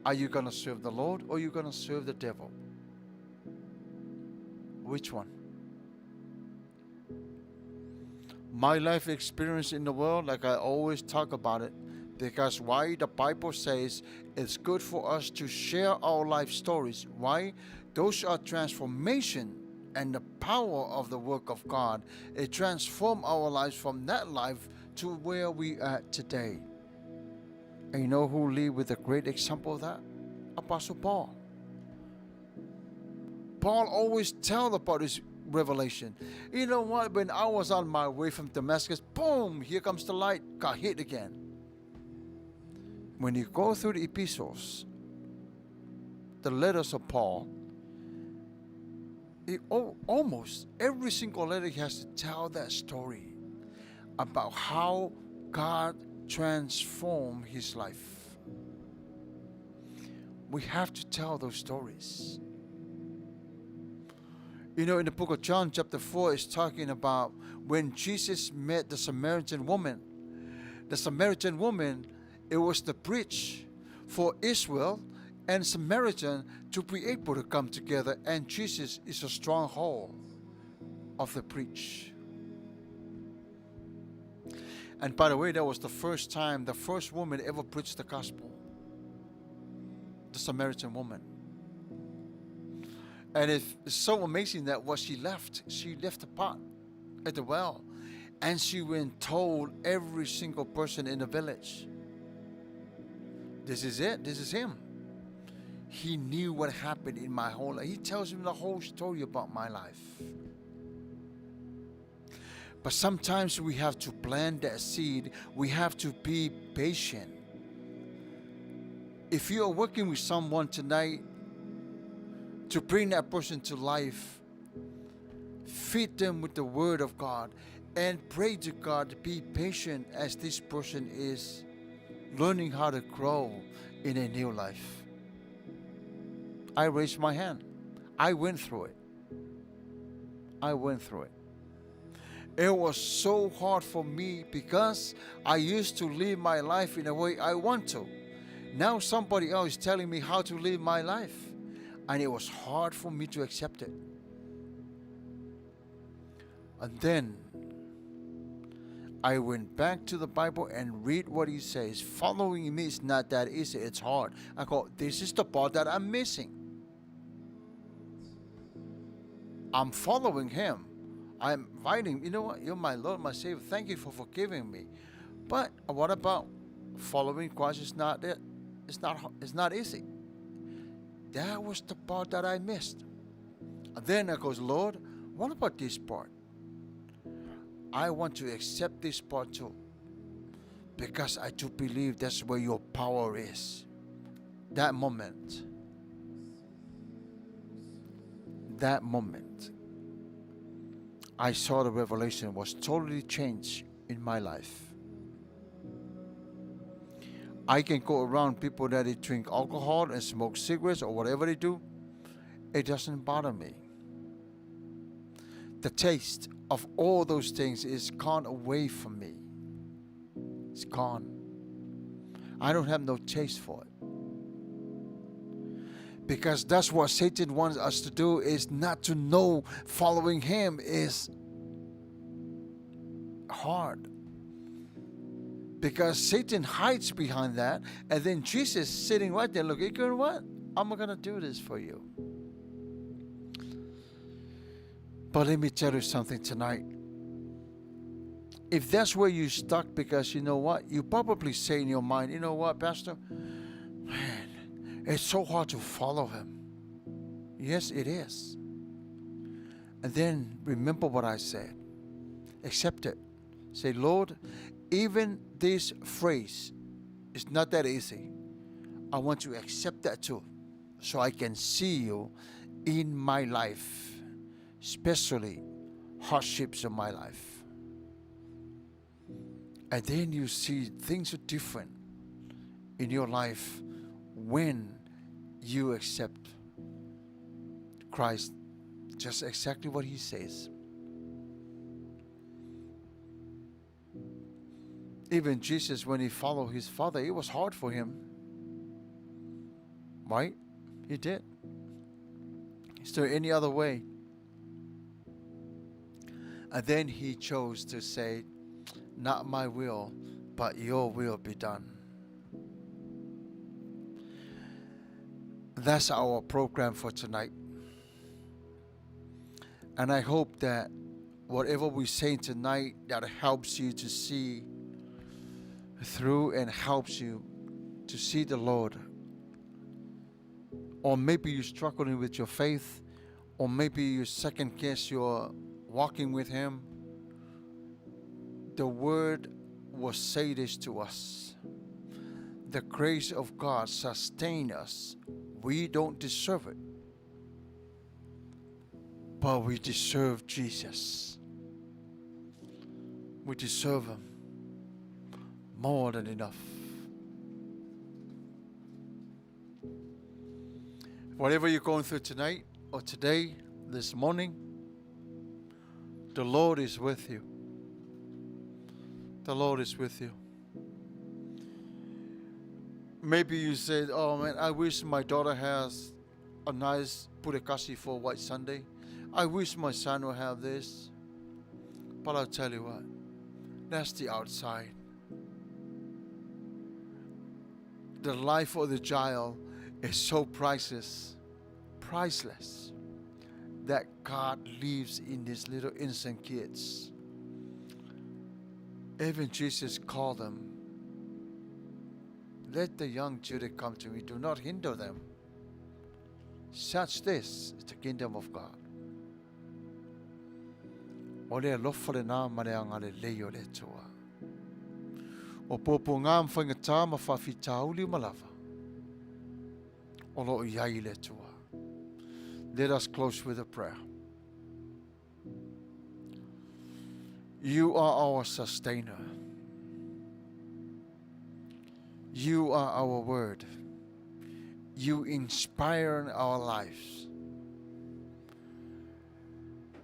Are you going to serve the Lord or are you going to serve the devil? Which one? My life experience in the world, like I always talk about it, because why the Bible says it's good for us to share our life stories. Why? Those are transformation and the power of the work of God. It transforms our lives from that life to where we are today. And you know who lead with a great example of that? Apostle Paul. Paul always tell about his revelation. You know what? When I was on my way from Damascus, boom, here comes the light, got hit again. When you go through the epistles, the letters of Paul, he, almost every single letter he has to tell that story about how God transformed his life. We have to tell those stories. You know, in the book of John, chapter 4, is talking about when Jesus met the Samaritan woman. The Samaritan woman, it was the bridge for Israel and Samaritan to be able to come together, and Jesus is a stronghold of the bridge. And by the way, that was the first time, the first woman ever preached the gospel, the Samaritan woman. And it's so amazing that what she left the pot at the well, and she went and told every single person in the village, this is it, this is him. He knew what happened in my whole life. He tells him the whole story about my life. But sometimes we have to plant that seed. We have to be patient. If you are working with someone tonight to bring that person to life, feed them with the word of God and pray to God to be patient as this person is learning how to grow in a new life. I raised my hand. I went through it. I went through it. It was so hard for me because I used to live my life in a way I want to. Now somebody else is telling me how to live my life. And it was hard for me to accept it. And then I went back to the Bible and read what he says. Following me is not that easy. It's hard. I go, this is the part that I'm missing. I'm following him. I'm inviting, you know what? You're my Lord, my Savior. Thank you for forgiving me. But what about following Christ? It's not it. It's not, it's not easy. That was the part that I missed. And then I goes, Lord, what about this part? I want to accept this part too, because I do believe that's where your power is. That moment. That moment, I saw the revelation was totally changed in my life. I can go around people that they drink alcohol and smoke cigarettes or whatever they do. It doesn't bother me. The taste of all those things is gone away from me. It's gone. I don't have no taste for it. Because that's what Satan wants us to do, is not to know following him is hard. Because Satan hides behind that, and then Jesus sitting right there, look, you know what? I'm going to do this for you. But let me tell you something tonight. If that's where you're stuck, because you know what? You probably say in your mind, you know what, Pastor? Man, it's so hard to follow him. Yes, it is. And then remember what I said. Accept it. Say, Lord, even this phrase is not that easy. I want to accept that too, so I can see you in my life, especially hardships of my life. And then you see things are different in your life when you accept Christ Just exactly what he says. Even Jesus, when he followed his father, it was hard for him. Right? He did. Is there any other way? And then he chose to say, Not my will, but your will be done. That's our program for tonight. And I hope that whatever we say tonight that helps you to see through and helps you to see the Lord. Or maybe you're struggling with your faith, or maybe you second guess your walking with Him. The Word will say this to us. The grace of God sustain us. We don't deserve it, but we deserve Jesus. We deserve Him more than enough. Whatever you're going through tonight or today, this morning, the Lord is with you. The Lord is with you. Maybe you said, Oh man, I wish my daughter has a nice purekasi for White Sunday. I wish my son will have this. But I'll tell you what, that's the outside. The life of the child is so priceless, priceless, that God leaves in these little innocent kids. Even Jesus called them, Let the young children come to me, do not hinder them. Such this is the kingdom of God. O le alofa lena ma le agalelei o le Atua. O puapuaga ma faigata ma faafitauli uma lava o lo o i ai le Atua. Let us close with a prayer. You are our sustainer. You are our word. You inspire our lives.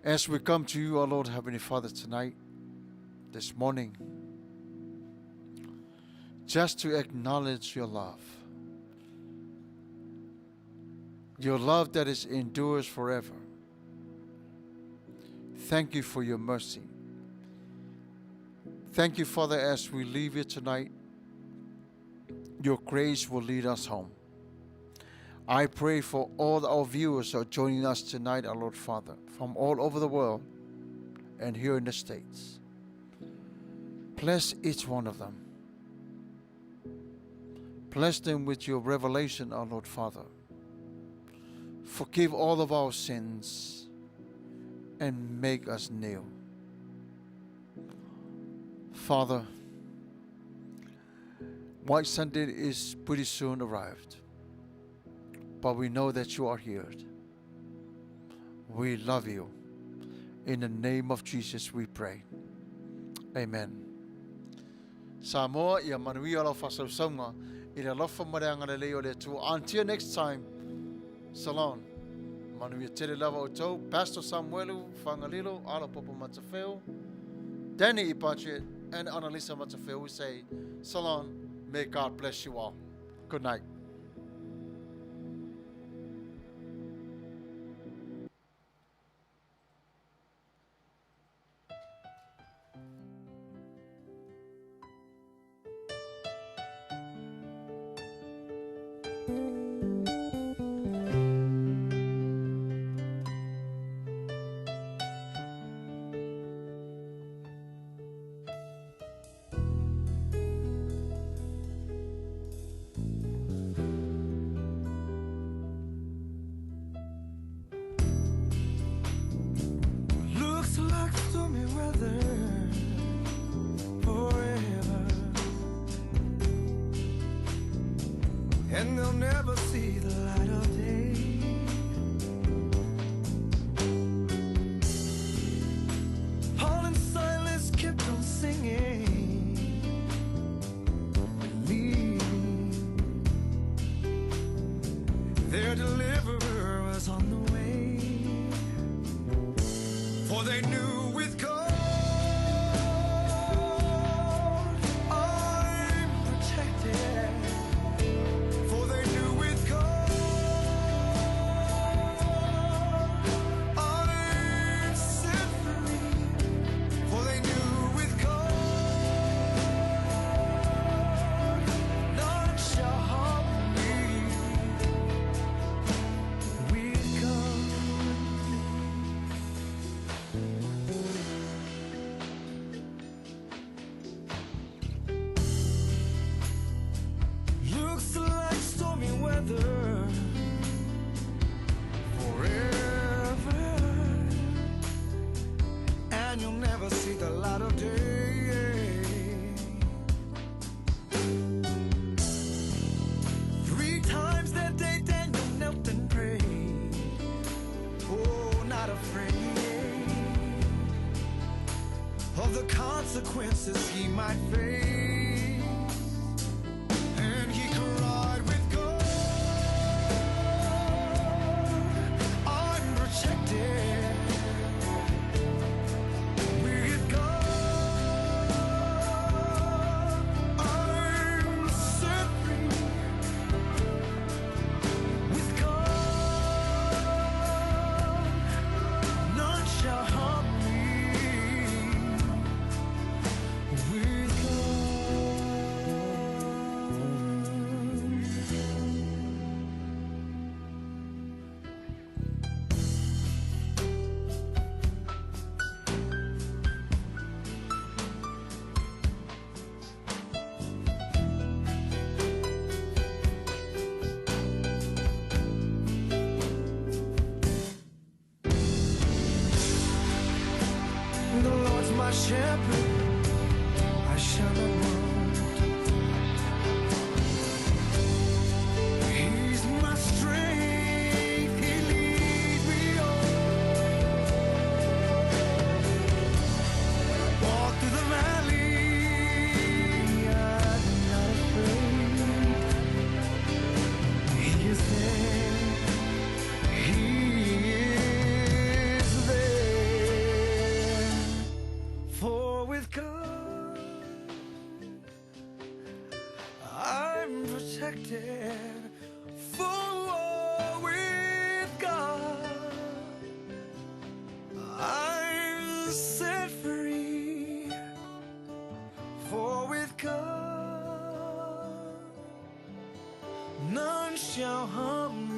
As we come to you, our Lord Heavenly Father, tonight, this morning, just to acknowledge your love. Your love that is endures forever. Thank you for your mercy. Thank you, Father, as we leave here tonight, your grace will lead us home. I pray for all our viewers who are joining us tonight, our Lord Father, from all over the world and here in the States. Bless each one of them. Bless them with your revelation, our Lord Father. Forgive all of our sins and make us new. Father, White Sunday is pretty soon arrived, but we know that you are here. We love you. In the name of Jesus we pray. Amen. Samoa, ia manuia lau faasausauga i le alofa ma le agalelei o le Atua. Until next time, Salon. Manuia tele lava outou. Pastor Samuelu Fagalilo, Ala Popo Matafeo, Danny Ipachit, and Annalisa Matafeo, we say, Salon, may God bless you all. Good night. Looks like stormy weather forever, and they'll never see the light of day. Paul and Silas kept on singing, believing their deliverer was on the way. Three times that day Daniel knelt and prayed. Oh, not afraid of the consequences he might face. And he cried with God, I'm protected. With God, I'm set free. With God, none shall harm me. With God. The Lord's my shepherd, I shall not want. He's my strength, He leads me on. Walk through the valley, I'm not afraid. He is there. He is there. For with God, I'm protected. For with God, I'm set free. For with God, none shall harm